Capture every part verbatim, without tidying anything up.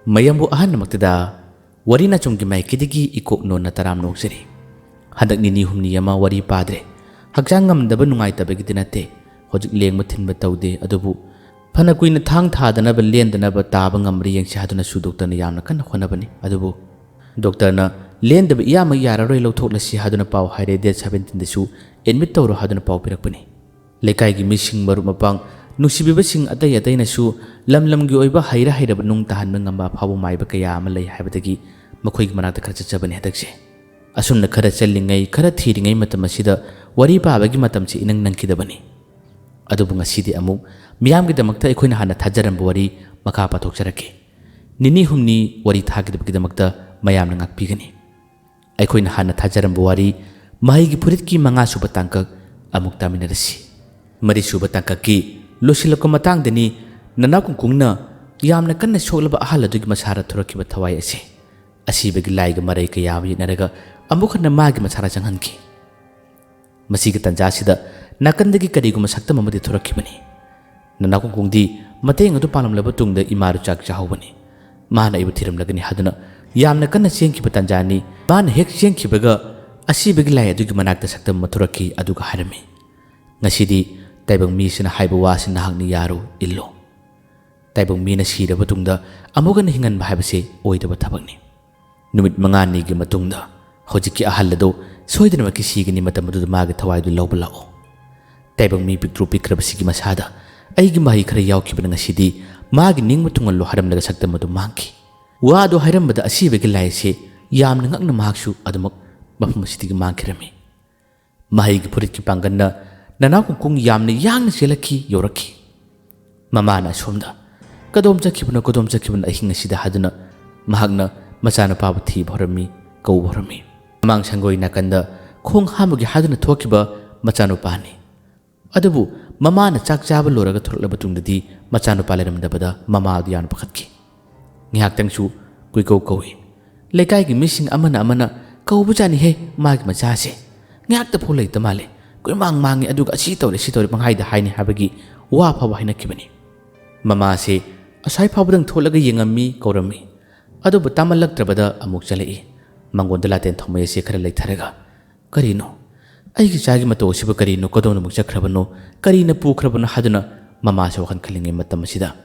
ꯃꯌꯥꯝꯕꯨ ꯑꯍꯥꯟꯕꯃꯛꯇꯗ ꯋꯥꯔꯤ ꯅꯆꯨꯝꯒꯤ ꯃꯥꯏꯀꯩꯗꯒꯤ ꯏꯀꯣꯛ ꯅꯣꯟꯅ ꯇꯔꯥꯝꯅ ꯑꯣꯛꯆꯔꯤ꯫ ꯍꯟꯗꯛ ꯅꯤꯅꯤ ꯍꯨꯝꯅꯤ ꯑꯃ ꯋꯥꯔꯤ ꯄꯥꯗ꯭ꯔꯦ꯫ ꯍꯛꯆꯥꯡ ꯉꯝꯗꯕ ꯅꯨꯡꯉꯥꯏꯇꯕꯒꯤꯗꯤ ꯅꯠꯇꯦ꯫ ꯍꯧꯖꯤꯛ ꯂꯦꯡꯕ ꯊꯤꯟꯕ ꯇꯧꯗꯦ꯫ ꯑꯗꯨꯕꯨ ꯐꯅ ꯀꯨꯏꯅ ꯊꯥꯡ ꯊꯥꯗꯅꯕ, ꯂꯦꯟꯗꯅꯕ ꯇꯥꯕ ꯉꯝꯕ꯭ꯔꯥ ꯌꯦꯡꯁꯤ ꯍꯥꯏꯗꯨꯅꯁꯨ ꯗꯣꯛꯇꯔꯅ ꯌꯥꯝꯅ ꯀꯟꯅ ꯍꯣꯠꯅꯕꯅꯤ꯫ ꯑꯗꯨꯕꯨ ꯗꯣꯛꯇꯔꯅ "ꯂꯦꯟꯗꯕ ꯏꯌꯥꯃꯛ ꯌꯥꯔꯔꯣꯏ, ꯂꯧꯊꯣꯛꯂꯁꯤ" ꯍꯥꯏꯗꯨꯅ ꯄꯥꯎ ꯍꯥꯏꯔꯦ꯫ ꯗꯦꯠ ꯁꯕꯦꯟꯇꯤꯟꯗꯁꯨ ꯑꯦꯗꯃꯤꯠ ꯇꯧꯔꯣ ꯍꯥꯏꯗꯨꯅ ꯄꯥꯎ ꯄꯤꯔꯛꯄꯅꯤ꯫ ꯂꯩꯀꯥꯏꯒꯤ ꯃꯤꯁꯤꯡ, ꯃꯔꯨꯞ ꯃꯄꯥꯡ, ꯅꯨꯡꯁꯤꯕꯤꯕꯁꯤꯡ ꯑꯇꯩ ꯑꯇꯩꯅꯁꯨ ꯂꯝ ꯂꯝꯒꯤ ꯑꯣꯏꯕ ꯍꯩꯔ ꯍꯩꯔꯕ ꯅꯨꯡ ꯇꯥꯍꯟꯕ ꯉꯝꯕ ꯑꯐꯥꯎꯕ ꯃꯥꯏꯕ ꯀꯌꯥ ꯑꯃ ꯂꯩ ꯍꯥꯏꯕꯗꯒꯤ ꯃꯈꯣꯏꯒꯤ ꯃꯅꯥꯛꯇ ꯈꯔ ꯆꯠꯆꯕꯅꯤ ꯍꯟꯗꯛꯁꯦ꯫ ꯑꯁꯨꯝꯅ ꯈꯔ ꯆꯠꯂꯤꯉꯩ, ꯈꯔ ꯊꯤꯔꯤꯉꯩ ꯃꯇꯝ ꯑꯁꯤꯗ ꯋꯥꯔꯤ ꯄꯥꯕꯒꯤ ꯃꯇꯝꯁꯤ ꯏꯅꯪ ꯅꯪꯈꯤꯗꯕꯅꯤ꯫ ꯑꯗꯨꯕꯨ ꯉꯁꯤꯗꯤ ꯑꯃꯨꯛ ꯃꯤꯌꯥꯝꯒꯤꯗꯃꯛꯇ ꯑꯩꯈꯣꯏꯅ ꯍꯥꯟꯅ ꯊꯥꯖꯔꯝꯕ ꯋꯥꯔꯤ ꯃꯈꯥ ꯄꯥꯊꯣꯛꯆꯔꯛꯀꯦ꯫ ꯅꯤꯅꯤ ꯍꯨꯝꯅꯤ ꯋꯥꯔꯤ ꯊꯥꯈꯤꯗꯕꯒꯤꯗꯃꯛꯇ ꯃꯌꯥꯝꯅ ꯉꯥꯛꯄꯤꯒꯅꯤ꯫ ꯑꯩꯈꯣꯏꯅ ꯍꯥꯟꯅ ꯊꯥꯖꯔꯝꯕ ꯋꯥꯔꯤ ꯃꯍꯩꯒꯤ ꯐꯨꯔꯤꯠꯀꯤ ꯃꯉꯥꯁꯨꯕ ꯇꯥꯡꯀꯛ ꯑꯃꯨꯛ ꯇꯥꯃꯤꯟꯅꯔꯁꯤ꯫ ꯃꯔꯤꯁꯨꯕ ꯇꯥꯡꯀꯛꯀꯤ ꯂꯣꯏꯁꯤꯜꯂꯛꯄ ꯃꯇꯥꯡꯗꯅꯤ ꯅꯅꯥꯎ ꯀꯨꯡꯀꯨꯡꯅ ꯌꯥꯝꯅ ꯀꯟꯅ ꯁꯣꯛꯂꯕ ꯑꯍꯜ ꯑꯗꯨꯒꯤ ꯃꯁꯥꯗ ꯊꯣꯔꯛꯈꯤꯕ ꯊꯋꯥꯏ ꯑꯁꯤ ꯑꯁꯤꯕꯒꯤ ꯂꯥꯏꯒ ꯃꯔꯩ ꯀꯌꯥ ꯑꯃ ꯌꯦꯠꯅꯔꯒ ꯑꯃꯨꯛ ꯍꯟꯅ ꯃꯥꯒꯤ ꯃꯁꯥꯗ ꯆꯪꯍꯟꯈꯤ꯫ ꯃꯁꯤꯒꯤ ꯇꯥꯟꯖꯥꯁꯤꯗ ꯅꯥꯀꯟꯗꯒꯤ ꯀꯔꯤꯒꯨꯝꯕ ꯁꯛꯇꯝ ꯑꯃꯗꯤ ꯊꯣꯔꯛꯈꯤꯕꯅꯤ꯫ ꯅꯅꯥꯎ ꯀꯨꯡꯀꯨꯡꯗꯤ ꯃꯇꯦꯡ ꯑꯗꯨ ꯄꯥꯡꯂꯝꯂꯕ ꯇꯨꯡꯗ ꯏꯃꯥꯗꯨ ꯆꯥꯛ ꯆꯥꯍꯧꯕꯅꯤ꯫ ꯃꯥꯅ ꯑꯩꯕꯨ ꯊꯤꯔꯝꯂꯒꯅꯤ ꯍꯥꯏꯗꯨꯅ ꯌꯥꯝꯅ ꯀꯟꯅ ꯆꯦꯟꯈꯤꯕ ꯇꯥꯟꯖꯥꯅꯤ꯫ ꯃꯥꯅ ꯍꯦꯛ ꯆꯦꯟꯈꯤꯕꯒ ꯑꯁꯤꯕꯒꯤ ꯂꯥꯏ ꯑꯗꯨꯒꯤ ꯃꯅꯥꯛꯇ ꯁꯛꯇꯝ ꯑꯃ ꯊꯣꯔꯛꯈꯤ꯫ ꯑꯗꯨꯒ ꯍꯥꯏꯔꯝꯃꯤ, "ꯉꯁꯤꯗꯤ ꯇꯥꯏꯕꯪ ꯃꯤꯁꯤꯅ ꯍꯥꯏꯕ ꯋꯥꯁꯤ ꯅꯍꯥꯛꯅ ꯌꯥꯔꯣ, ꯏꯜꯂꯣ꯫ ꯇꯥꯏꯕꯪ ꯃꯤꯅ ꯁꯤꯔꯕ ꯇꯨꯡꯗ ꯑꯃꯨꯛ ꯍꯟꯅ ꯍꯤꯡꯍꯟꯕ ꯍꯥꯏꯕꯁꯤ ꯑꯣꯏꯗꯕ ꯊꯕꯛꯅꯤ꯫ ꯅꯨꯃꯤꯠ ꯃꯉꯥꯅꯤꯒꯤ ꯃꯇꯨꯡꯗ ꯍꯧꯖꯤꯛꯀꯤ ꯑꯍꯜ ꯑꯗꯨ ꯁꯣꯏꯗꯅꯃꯛꯀꯤ ꯁꯤꯒꯅꯤ꯫ ꯃꯇꯝ ꯑꯗꯨꯗ ꯃꯥꯒꯤ ꯊꯋꯥꯏꯗꯨ ꯂꯧꯕ ꯂꯥꯛꯑꯣ꯫ ꯇꯥꯏꯕꯪ ꯃꯤ ꯄꯤꯛꯇ꯭ꯔꯨ ꯄꯤꯛꯈ꯭ꯔꯕꯁꯤꯒꯤ ꯃꯁꯥꯗ ꯑꯩꯒꯤ ꯃꯍꯩ ꯈꯔ ꯌꯥꯎꯈꯤꯕꯅ ꯉꯁꯤꯗꯤ ꯃꯥꯒꯤ ꯅꯤꯡꯕ ꯊꯨꯡꯍꯜꯂꯣ" ꯍꯥꯏꯔꯝꯂꯒ ꯁꯛꯇꯝ ꯑꯗꯨ ꯃꯥꯡꯈꯤ꯫ ꯋꯥ ꯑꯗꯨ ꯍꯥꯏꯔꯝꯕꯗ ꯑꯁꯤꯕꯒꯤ ꯂꯥꯏ ꯑꯁꯤ ꯌꯥꯝꯅ ꯉꯛꯅ ꯃꯍꯥꯛꯁꯨ ꯑꯗꯨꯃꯛ ꯃꯐꯝ ꯑꯁꯤꯗꯒꯤ ꯃꯥꯡꯈꯤꯔꯝꯃꯤ꯫ ꯃꯍꯩꯒꯤ ꯐꯨꯔꯤꯠꯀꯤ ꯄꯥꯡꯒꯜꯅ ꯅꯅꯥꯎ ꯀꯨꯡꯀꯨꯡ ꯌꯥꯝꯅ ꯌꯥꯡꯅ ꯆꯦꯜꯂꯛꯈꯤ, ꯌꯧꯔꯛꯈꯤ꯫ ꯃꯃꯥꯅ ꯑꯁꯣꯝꯗ, "ꯀꯗꯣꯝ ꯆꯠꯈꯤꯕꯅꯣ, ꯀꯗꯣꯝ ꯆꯠꯈꯤꯕꯅꯣ ꯑꯍꯤꯡ ꯑꯁꯤꯗ?" ꯍꯥꯏꯗꯨꯅ ꯃꯍꯥꯛꯅ ꯃꯆꯥꯅꯨꯄꯥꯕꯨ ꯊꯤꯕ ꯍꯧꯔꯝꯃꯤ, ꯀꯧꯕ ꯍꯧꯔꯝꯃꯤ꯫ ꯃꯃꯥꯡ ꯁꯪꯒꯣꯏ ꯅꯥꯀꯟꯗ ꯈꯣꯡ ꯍꯥꯝꯕꯒꯤ ꯍꯥꯏꯗꯨꯅ ꯊꯣꯛꯈꯤꯕ ꯃꯆꯥꯅꯨꯄꯥꯅꯤ꯫ ꯑꯗꯨꯕꯨ ꯃꯃꯥꯅ ꯆꯥꯛ ꯆꯥꯕ ꯂꯣꯏꯔꯒ ꯊꯣꯔꯛꯂꯕ ꯇꯨꯡꯗꯗꯤ ꯃꯆꯥꯅꯨꯄꯥ ꯂꯩꯔꯝꯗꯕꯗ ꯃꯃꯥ ꯑꯗꯨ ꯌꯥꯝꯅ ꯄꯥꯈꯠꯈꯤ꯫ ꯉꯥꯏꯍꯥꯛꯇꯪꯁꯨ ꯀꯣꯏꯀꯧ ꯀꯧꯏ꯫ ꯂꯩꯀꯥꯏꯒꯤ ꯃꯤꯁꯤꯡ ꯑꯃꯅ ꯑꯃꯅ "ꯀꯧꯕꯖꯥꯠꯅꯤꯍꯦ ꯃꯥꯒꯤ ꯃꯆꯥꯁꯦ, ꯉꯥꯏꯍꯥꯛꯇ ꯐꯥꯎ ꯂꯩꯇ ꯃꯥꯜꯂꯦ, ꯀꯣꯏꯃꯥꯡ ꯃꯥꯡꯉꯤ, ꯑꯗꯨꯒ ꯑꯁꯤ ꯇꯧꯔꯦ, ꯁꯤ ꯇꯧꯔꯦ" ꯄꯪꯍꯥꯏꯗ ꯍꯥꯏꯅꯤ ꯍꯥꯏꯕꯒꯤ ꯋꯥ ꯐꯥꯎꯕ ꯍꯥꯏꯅꯈꯤꯕꯅꯤ꯫ ꯃꯃꯥꯁꯦ ꯑꯁ꯭ꯋꯥꯏ ꯐꯥꯎꯕꯗꯪ ꯊꯣꯛꯂꯒ ꯌꯦꯡꯉꯝꯃꯤ, ꯀꯧꯔꯝꯃꯤ꯫ ꯑꯗꯨꯕꯨ ꯇꯥꯃꯜꯂꯛꯇ꯭ꯔꯕꯗ ꯑꯃꯨꯛ ꯆꯦꯜꯂꯛꯏ꯫ ꯃꯉꯣꯟꯗ ꯂꯥꯇꯦꯟ ꯊꯧꯃꯩ ꯑꯁꯤ ꯈꯔ ꯂꯩꯊꯔꯒ, "ꯀꯔꯤꯅꯣ? ꯑꯩꯒꯤ ꯏꯆꯥꯒꯤ ꯃꯇꯧ ꯑꯁꯤꯕꯨ ꯀꯔꯤꯅꯣ? ꯀꯗꯣꯝꯗ ꯑꯃꯨꯛ ꯆꯠꯈ꯭ꯔꯕꯅꯣ? ꯀꯔꯤꯅ ꯄꯨꯈ꯭ꯔꯕꯅꯣ?" ꯍꯥꯏꯗꯨꯅ ꯃꯃꯥꯁꯨ ꯋꯥꯈꯜ ꯈꯜꯂꯤꯉꯩ ꯃꯇꯝ ꯑꯁꯤꯗ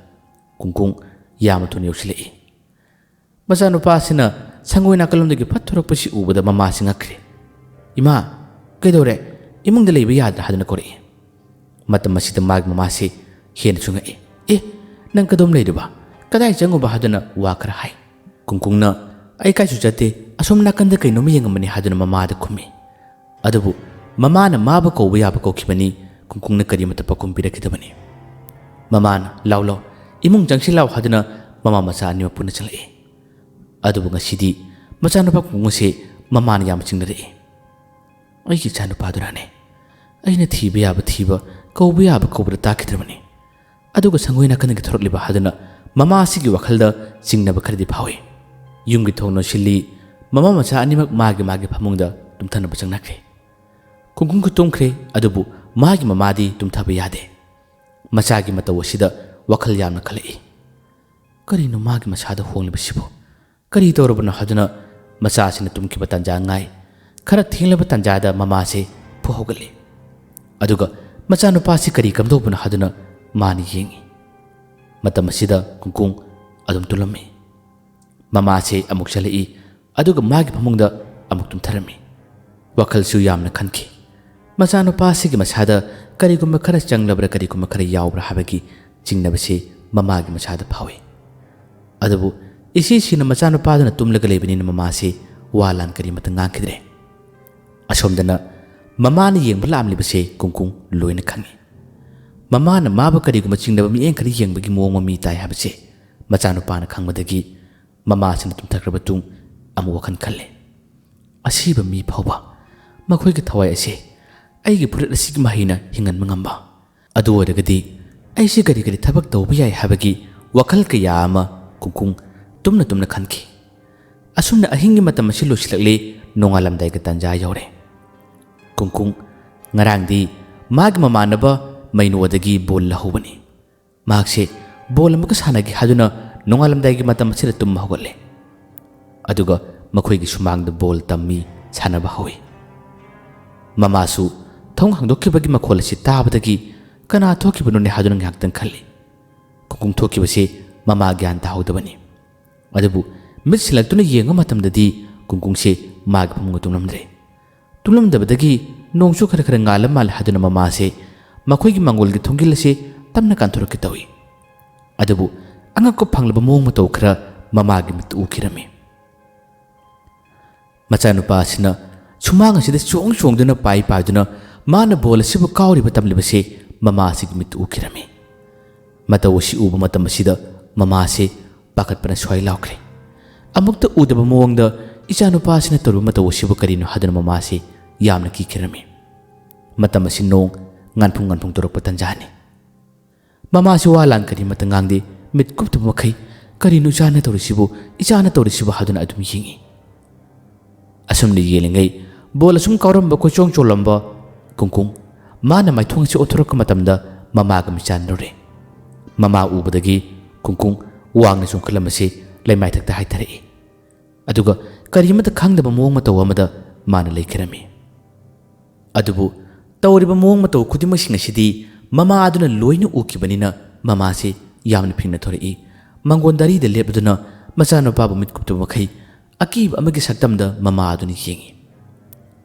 ꯀꯨꯡꯀꯨꯡ ꯌꯥꯝꯅ ꯊꯨꯅ ꯌꯧꯁꯤꯜꯂꯛꯏ꯫ ꯃꯆꯥꯅꯨꯄꯥ ꯑꯁꯤꯅ ꯁꯪꯒꯣꯏ ꯅꯥꯀꯜꯂꯣꯝꯗꯒꯤ ꯐꯠ ꯊꯣꯔꯛꯄꯁꯤ ꯎꯕꯗ ꯃꯃꯥꯁꯤ ꯉꯛꯈ꯭ꯔꯦ꯫ "ꯏꯃꯥ, ꯀꯩꯗꯧꯔꯦ? ꯏꯃꯨꯡꯗ ꯂꯩꯕ ꯌꯥꯗ꯭ꯔꯥ?" ꯍꯥꯏꯗꯨꯅ ꯀꯧꯔꯛꯏ꯫ ꯃꯇꯝ ꯑꯁꯤꯗ ꯃꯥꯒꯤ ꯃꯃꯥꯁꯤ ꯍꯦꯟꯅꯁꯨ ꯉꯛꯏ꯫ "ꯑꯦ, ꯅꯪ ꯀꯗꯣꯝ ꯂꯩꯔꯨꯕ? ꯀꯗꯥꯏ ꯆꯪꯉꯨꯕ?" ꯍꯥꯏꯗꯨꯅ ꯋꯥ ꯈꯔ ꯍꯥꯏ꯫ ꯀꯨꯡꯀꯨꯡꯅ, "ꯑꯩ ꯀꯥꯏꯁꯨ ꯆꯠꯇꯦ, ꯑꯁꯣꯝ ꯅꯥꯀꯟꯗ ꯀꯩꯅꯣꯝꯃ ꯌꯦꯡꯉꯝꯕꯅꯤ" ꯍꯥꯏꯗꯨꯅ ꯃꯃꯥꯗ ꯈꯨꯝꯃꯤ꯫ ꯑꯗꯨꯕꯨ ꯃꯃꯥꯅ ꯃꯥꯕꯨ ꯀꯧꯕ ꯌꯥꯕ ꯀꯧꯈꯤꯕꯅꯤ, ꯀꯨꯡꯀꯨꯡꯅ ꯀꯔꯤꯃꯠꯇ ꯄꯥꯎꯈꯨꯝ ꯄꯤꯔꯛꯈꯤꯗꯕꯅꯤ꯫ ꯃꯃꯥꯅ, "ꯂꯥꯎ ꯂꯥꯎ, ꯏꯃꯨꯡ ꯆꯪꯁꯤ ꯂꯥꯎ" ꯍꯥꯏꯗꯨꯅ ꯃꯃꯥ ꯃꯆꯥ ꯑꯅꯤꯃꯛ ꯄꯨꯟꯅ ꯆꯪꯂꯛꯏ꯫ ꯑꯗꯨꯕꯨ ꯉꯁꯤꯗꯤ ꯃꯆꯥꯅꯨꯄꯥ ꯀꯨꯡꯀꯨꯡ ꯑꯁꯤ ꯃꯃꯥꯅ ꯌꯥꯝ ꯆꯤꯡꯅꯔꯛꯏ꯫ "ꯑꯩꯒꯤ ꯏꯆꯥꯅꯨꯄꯥꯗꯨꯔꯥꯅꯦ? ꯑꯩꯅ ꯊꯤꯕ ꯌꯥꯕ ꯊꯤꯕ, ꯀꯧꯕ ꯌꯥꯕ ꯀꯧꯕꯗ ꯇꯥꯈꯤꯗ꯭ꯔꯕꯅꯤ꯫ ꯑꯗꯨꯒ ꯁꯪꯒꯣꯏ ꯅꯥꯀꯟꯗꯒꯤ ꯊꯣꯔꯛꯂꯤꯕ" ꯍꯥꯏꯗꯨꯅ ꯃꯃꯥ ꯑꯁꯤꯒꯤ ꯋꯥꯈꯜꯗ ꯆꯤꯡꯅꯕ ꯈꯔꯗꯤ ꯐꯥꯎꯏ꯫ ꯌꯨꯝꯒꯤ ꯊꯣꯡ ꯂꯣꯟꯁꯤꯜꯂꯤ꯫ ꯃꯃꯥ ꯃꯆꯥ ꯑꯅꯤꯃꯛ ꯃꯥꯒꯤ ꯃꯥꯒꯤ ꯐꯃꯨꯡꯗ ꯇꯨꯝꯊꯅꯕ ꯆꯪꯅꯈ꯭ꯔꯦ꯫ ꯀꯨꯡꯀꯨꯡ ꯈꯨꯇꯨꯝꯈ꯭ꯔꯦ, ꯑꯗꯨꯕꯨ ꯃꯥꯒꯤ ꯃꯃꯥꯗꯤ ꯇꯨꯝꯊꯕ ꯌꯥꯗꯦ꯫ ꯃꯆꯥꯒꯤ ꯃꯇꯧ ꯑꯁꯤꯗ ꯋꯥꯈꯜ ꯌꯥꯝꯅ ꯈꯜꯂꯛꯏ꯫ "ꯀꯔꯤꯅꯣ ꯃꯥꯒꯤ ꯃꯁꯥꯗ ꯍꯣꯡꯂꯤꯕꯁꯤꯕꯨ? ꯀꯔꯤ ꯇꯧꯔꯕꯅꯣ?" ꯍꯥꯏꯗꯨꯅ ꯃꯆꯥꯁꯤꯅ ꯇꯨꯝꯈꯤꯕ ꯇꯥꯟꯖꯥ ꯉꯥꯏ꯫ ꯈꯔ ꯊꯦꯡꯂꯕ ꯇꯥꯟꯖꯥꯗ ꯃꯃꯥꯁꯦ ꯐꯨ ꯍꯧꯒꯠꯂꯤ꯫ ꯑꯗꯨꯒ ꯃꯆꯥꯅꯨꯄꯥꯁꯤ ꯀꯔꯤ ꯀꯝꯗꯧꯕꯅꯣ ꯍꯥꯏꯗꯨꯅ ꯃꯥꯅ ꯌꯦꯡꯉꯤ꯫ ꯃꯇꯝ ꯑꯁꯤꯗ ꯀꯨꯡꯀꯨꯡ ꯑꯗꯨꯝ ꯇꯨꯝꯂꯝꯃꯤ꯫ ꯃꯃꯥꯁꯦ ꯑꯃꯨꯛ ꯆꯠꯂꯛꯏ, ꯑꯗꯨꯒ ꯃꯥꯒꯤ ꯐꯃꯨꯡꯗ ꯑꯃꯨꯛ ꯇꯨꯝꯊꯔꯝꯃꯤ꯫ ꯋꯥꯈꯜꯁꯨ ꯌꯥꯝꯅ ꯈꯟꯈꯤ꯫ ꯃꯆꯥꯅꯨꯄꯥ ꯑꯁꯤꯒꯤ ꯃꯁꯥꯗ ꯀꯔꯤꯒꯨꯝꯕ ꯈꯔ ꯆꯪꯂꯕ꯭ꯔꯥ, ꯀꯔꯤꯒꯨꯝꯕ ꯈꯔ ꯌꯥꯎꯕ꯭ꯔꯥ ꯍꯥꯏꯕꯒꯤ ꯆꯤꯡꯅꯕꯁꯤ ꯃꯃꯥꯒꯤ ꯃꯁꯥꯗ ꯐꯥꯎꯏ꯫ ꯑꯗꯨꯕꯨ ꯏꯁꯤ ꯁꯤꯅ ꯃꯆꯥꯅꯨꯄꯥꯗꯨꯅ ꯇꯨꯝꯂꯒ ꯂꯩꯕꯅꯤꯅ ꯃꯃꯥꯁꯤ ꯋꯥ ꯂꯥꯟ ꯀꯔꯤꯃꯠꯇ ꯉꯥꯡꯈꯤꯗ꯭ꯔꯦ꯫ ꯑꯁꯣꯝꯗꯅ ꯃꯃꯥꯅ ꯌꯦꯡꯕ ꯂꯥꯛꯂꯤꯕꯁꯦ ꯀꯨꯡꯀꯨꯡ ꯂꯣꯏꯅ ꯈꯪꯏ꯫ ꯃꯃꯥꯅ ꯃꯥꯕꯨ ꯀꯔꯤꯒꯨꯝꯕ ꯆꯤꯡꯅꯕ ꯃꯤꯠꯌꯦꯡ ꯈꯔ ꯌꯦꯡꯕꯒꯤ ꯃꯑꯣꯡ ꯃꯃꯤ ꯇꯥꯏ ꯍꯥꯏꯕꯁꯦ ꯃꯆꯥꯅꯨꯄꯥꯅ ꯈꯪꯕꯗꯒꯤ ꯃꯃꯥꯁꯤꯅ ꯇꯨꯝꯊꯈ꯭ꯔꯕ ꯇꯨꯡ ꯑꯃꯨꯛ ꯋꯥꯈꯜ ꯈꯜꯂꯦ꯫ "ꯑꯁꯤꯕ ꯃꯤ ꯐꯥꯎꯕ ꯃꯈꯣꯏꯒꯤ ꯊꯋꯥꯏ ꯑꯁꯦ ꯑꯩꯒꯤ ꯐꯨꯔꯤꯠ ꯑꯁꯤꯒꯤ ꯃꯍꯩꯅ ꯍꯤꯡꯍꯟꯕ ꯉꯝꯕ꯫ ꯑꯗꯨ ꯑꯣꯏꯔꯒꯗꯤ ꯑꯩꯁꯤ ꯀꯔꯤ ꯀꯔꯤ ꯊꯕꯛ ꯇꯧꯕ ꯌꯥꯏ?" ꯍꯥꯏꯕꯒꯤ ꯋꯥꯈꯜ ꯀꯌꯥ ꯑꯃ ꯀꯨꯡꯀꯨꯡ ꯇꯨꯝꯅ ꯇꯨꯝꯅ ꯈꯟꯈꯤ꯫ ꯑꯁꯨꯝꯅ ꯑꯍꯤꯡꯒꯤ ꯃꯇꯝ ꯑꯁꯤ ꯂꯣꯏꯁꯤꯜꯂꯛꯂꯤ, ꯅꯣꯡꯉꯥꯜꯂꯝꯗꯥꯏꯒꯤ ꯇꯥꯟꯖꯥ ꯌꯧꯔꯦ꯫ ꯀꯨꯡꯀꯨꯡ ꯉꯔꯥꯡꯗꯤ ꯃꯥꯒꯤ ꯃꯃꯥꯟꯅꯕ ꯃꯩꯅꯣꯗꯒꯤ ꯕꯣꯜ ꯂꯧꯍꯧꯕꯅꯤ꯫ ꯃꯍꯥꯛꯁꯦ ꯕꯣꯜ ꯑꯃꯨꯛꯀ ꯁꯥꯟꯅꯒꯦ ꯍꯥꯏꯗꯨꯅ ꯅꯣꯡꯉꯥꯜꯂꯝꯗꯥꯏꯒꯤ ꯃꯇꯝ ꯑꯁꯤꯗ ꯇꯨꯝꯕ ꯍꯧꯒꯠꯂꯦ꯫ ꯑꯗꯨꯒ ꯃꯈꯣꯏꯒꯤ ꯁꯨꯃꯥꯡꯗ ꯕꯣꯜ ꯇꯝꯃꯤ, ꯁꯥꯟꯅꯕ ꯍꯧꯏ꯫ ꯃꯃꯥꯁꯨ ꯊꯣꯡ ꯍꯥꯡꯗꯣꯛꯈꯤꯕꯒꯤ ꯃꯈꯣꯜ ꯑꯁꯤ ꯇꯥꯕꯗꯒꯤ ꯀꯅꯥ ꯊꯣꯛꯈꯤꯕꯅꯣꯅꯦ ꯍꯥꯏꯗꯨꯅ ꯉꯥꯏꯍꯥꯛꯇꯪ ꯈꯜꯂꯤ꯫ ꯀꯨꯡꯀꯨꯡ ꯊꯣꯛꯈꯤꯕꯁꯤ ꯃꯃꯥ ꯒ꯭ꯌꯥꯟ ꯇꯥꯍꯧꯗꯕꯅꯤ꯫ ꯑꯗꯨꯕꯨ ꯃꯤꯠ ꯁꯤꯜꯂꯛꯇꯨꯅ ꯌꯦꯡꯕ ꯃꯇꯝꯗꯗꯤ ꯀꯨꯡꯀꯨꯡꯁꯦ ꯃꯥꯒꯤ ꯐꯃꯨꯡꯗ ꯇꯨꯝꯂꯝꯗ꯭ꯔꯦ꯫ ꯇꯨꯝꯂꯝꯗꯕꯗꯒꯤ ꯅꯣꯡꯁꯨ ꯈꯔ ꯈꯔ ꯉꯥꯜꯂ ꯃꯥꯜꯂꯦ ꯍꯥꯏꯗꯨꯅ ꯃꯃꯥꯁꯦ ꯃꯈꯣꯏꯒꯤ ꯃꯥꯡꯒꯣꯜꯒꯤ ꯊꯣꯡꯖꯤꯜ ꯑꯁꯤ ꯇꯞꯅ ꯀꯥꯟꯊꯣꯔꯛꯀꯦ ꯇꯧꯏ꯫ ꯑꯗꯨꯕꯨ ꯑꯉꯛꯄ ꯐꯪꯂꯕ ꯃꯑꯣꯡ ꯃꯇꯧ ꯈꯔ ꯃꯃꯥꯒꯤ ꯃꯤꯠꯇ ꯎꯈꯤꯔꯝꯃꯤ꯫ ꯃꯆꯥꯅꯨꯄꯥ ꯑꯁꯤꯅ ꯁꯨꯃꯥꯡ ꯑꯁꯤꯗ ꯆꯣꯡ ꯆꯣꯡꯗꯨꯅ ꯄꯥꯏ ꯄꯥꯏꯗꯨꯅ ꯃꯥꯅ ꯕꯣꯜ ꯑꯁꯤꯕꯨ ꯀꯥꯎꯔꯤꯕ ꯇꯝꯂꯤꯕꯁꯦ ꯃꯃꯥ ꯑꯁꯤꯒꯤ ꯃꯤꯠꯇ ꯎꯈꯤꯔꯝꯃꯤ꯫ ꯃꯇꯧ ꯑꯁꯤ ꯎꯕ ꯃꯇꯝ ꯑꯁꯤꯗ ꯃꯃꯥꯁꯦ ꯄꯥꯈꯠꯄꯅ ꯁ꯭ꯋꯥꯏ ꯂꯥꯎꯈ꯭ꯔꯦ꯫ ꯑꯃꯨꯛꯇ ꯎꯗꯕ ꯃꯑꯣꯡꯗ ꯏꯆꯥꯅꯨꯄꯥ ꯑꯁꯤꯅ ꯇꯧꯔꯤꯕ ꯃꯇꯧ ꯑꯁꯤꯕꯨ ꯀꯔꯤꯅꯣ ꯍꯥꯏꯗꯨꯅ ꯃꯃꯥꯁꯤ ꯌꯥꯝꯅ ꯀꯤꯈꯤꯔꯝꯃꯤ꯫ ꯃꯇꯝ ꯑꯁꯤ ꯅꯣꯡ ꯉꯥꯟꯐꯨꯡ ꯉꯥꯟꯐꯨꯡ ꯇꯧꯔꯛꯄ ꯇꯟꯖꯥꯅꯤ꯫ ꯃꯃꯥꯁꯤ ꯋꯥ ꯂꯥꯟ ꯀꯔꯤꯃꯠꯇ ꯉꯥꯡꯗꯦ꯫ ꯃꯤꯠ ꯀꯨꯞꯇꯕ ꯃꯈꯩ, "ꯀꯔꯤꯅꯣ ꯏꯆꯥꯅ ꯇꯧꯔꯤꯁꯤꯕꯨ, ꯏꯆꯥꯅ ꯇꯧꯔꯤꯁꯤꯕꯨ?" ꯍꯥꯏꯗꯨꯅ ꯑꯗꯨꯝ ꯌꯦꯡꯏ꯫ ꯑꯁꯨꯝꯅ ꯌꯦꯡꯂꯤꯉꯩ ꯕꯣꯜ ꯑꯁꯨꯝ ꯀꯥꯎꯔꯝꯕ, ꯀꯣꯏꯆꯣꯡ ꯆꯣꯡꯂꯝꯕ ꯀꯨꯡꯀꯨꯡ ꯃꯥꯅ ꯃꯥꯏꯊꯣꯡ ꯑꯁꯤ ꯑꯣꯟꯊꯣꯔꯛꯄ ꯃꯇꯝꯗ ꯃꯃꯥꯒ ꯃꯤꯆꯥꯟꯅꯔꯨꯔꯦ꯫ ꯃꯃꯥ ꯎꯕꯗꯒꯤ ꯀꯨꯡꯀꯨꯡ ꯋꯥꯡꯅ ꯆꯣꯡꯈꯠꯂꯝꯕꯁꯤ ꯂꯩꯃꯥꯏꯊꯛꯇ ꯍꯥꯏꯊꯔꯛꯏ꯫ ꯑꯗꯨꯒ ꯀꯔꯤꯃꯠꯇ ꯈꯪꯗꯕ ꯃꯑꯣꯡ ꯃꯇꯧ ꯑꯃꯗ ꯃꯥꯅ ꯂꯩꯈꯤꯔꯝꯃꯤ꯫ ꯑꯗꯨꯕꯨ ꯇꯧꯔꯤꯕ ꯃꯑꯣꯡ ꯃꯇꯧ ꯈꯨꯗꯤꯡꯃꯛꯁꯤꯡ ꯑꯁꯤꯗꯤ ꯃꯃꯥ ꯑꯗꯨꯅ ꯂꯣꯏꯅ ꯎꯈꯤꯕꯅꯤꯅ ꯃꯃꯥꯁꯤ ꯌꯥꯝꯅ ꯐꯤꯡꯅ ꯊꯣꯔꯛꯏ꯫ ꯃꯪꯒꯣꯟ ꯗꯥꯔꯤꯗ ꯂꯦꯞꯂꯗꯨꯅ ꯃꯆꯥꯅꯨꯄꯥꯕꯨ ꯃꯤꯠ ꯀꯨꯞꯇꯕ ꯃꯈꯩ ꯑꯀꯤꯕ ꯑꯃꯒꯤ ꯁꯛꯇꯝꯗ ꯃꯃꯥ ꯑꯗꯨꯅ ꯌꯦꯡꯏ꯫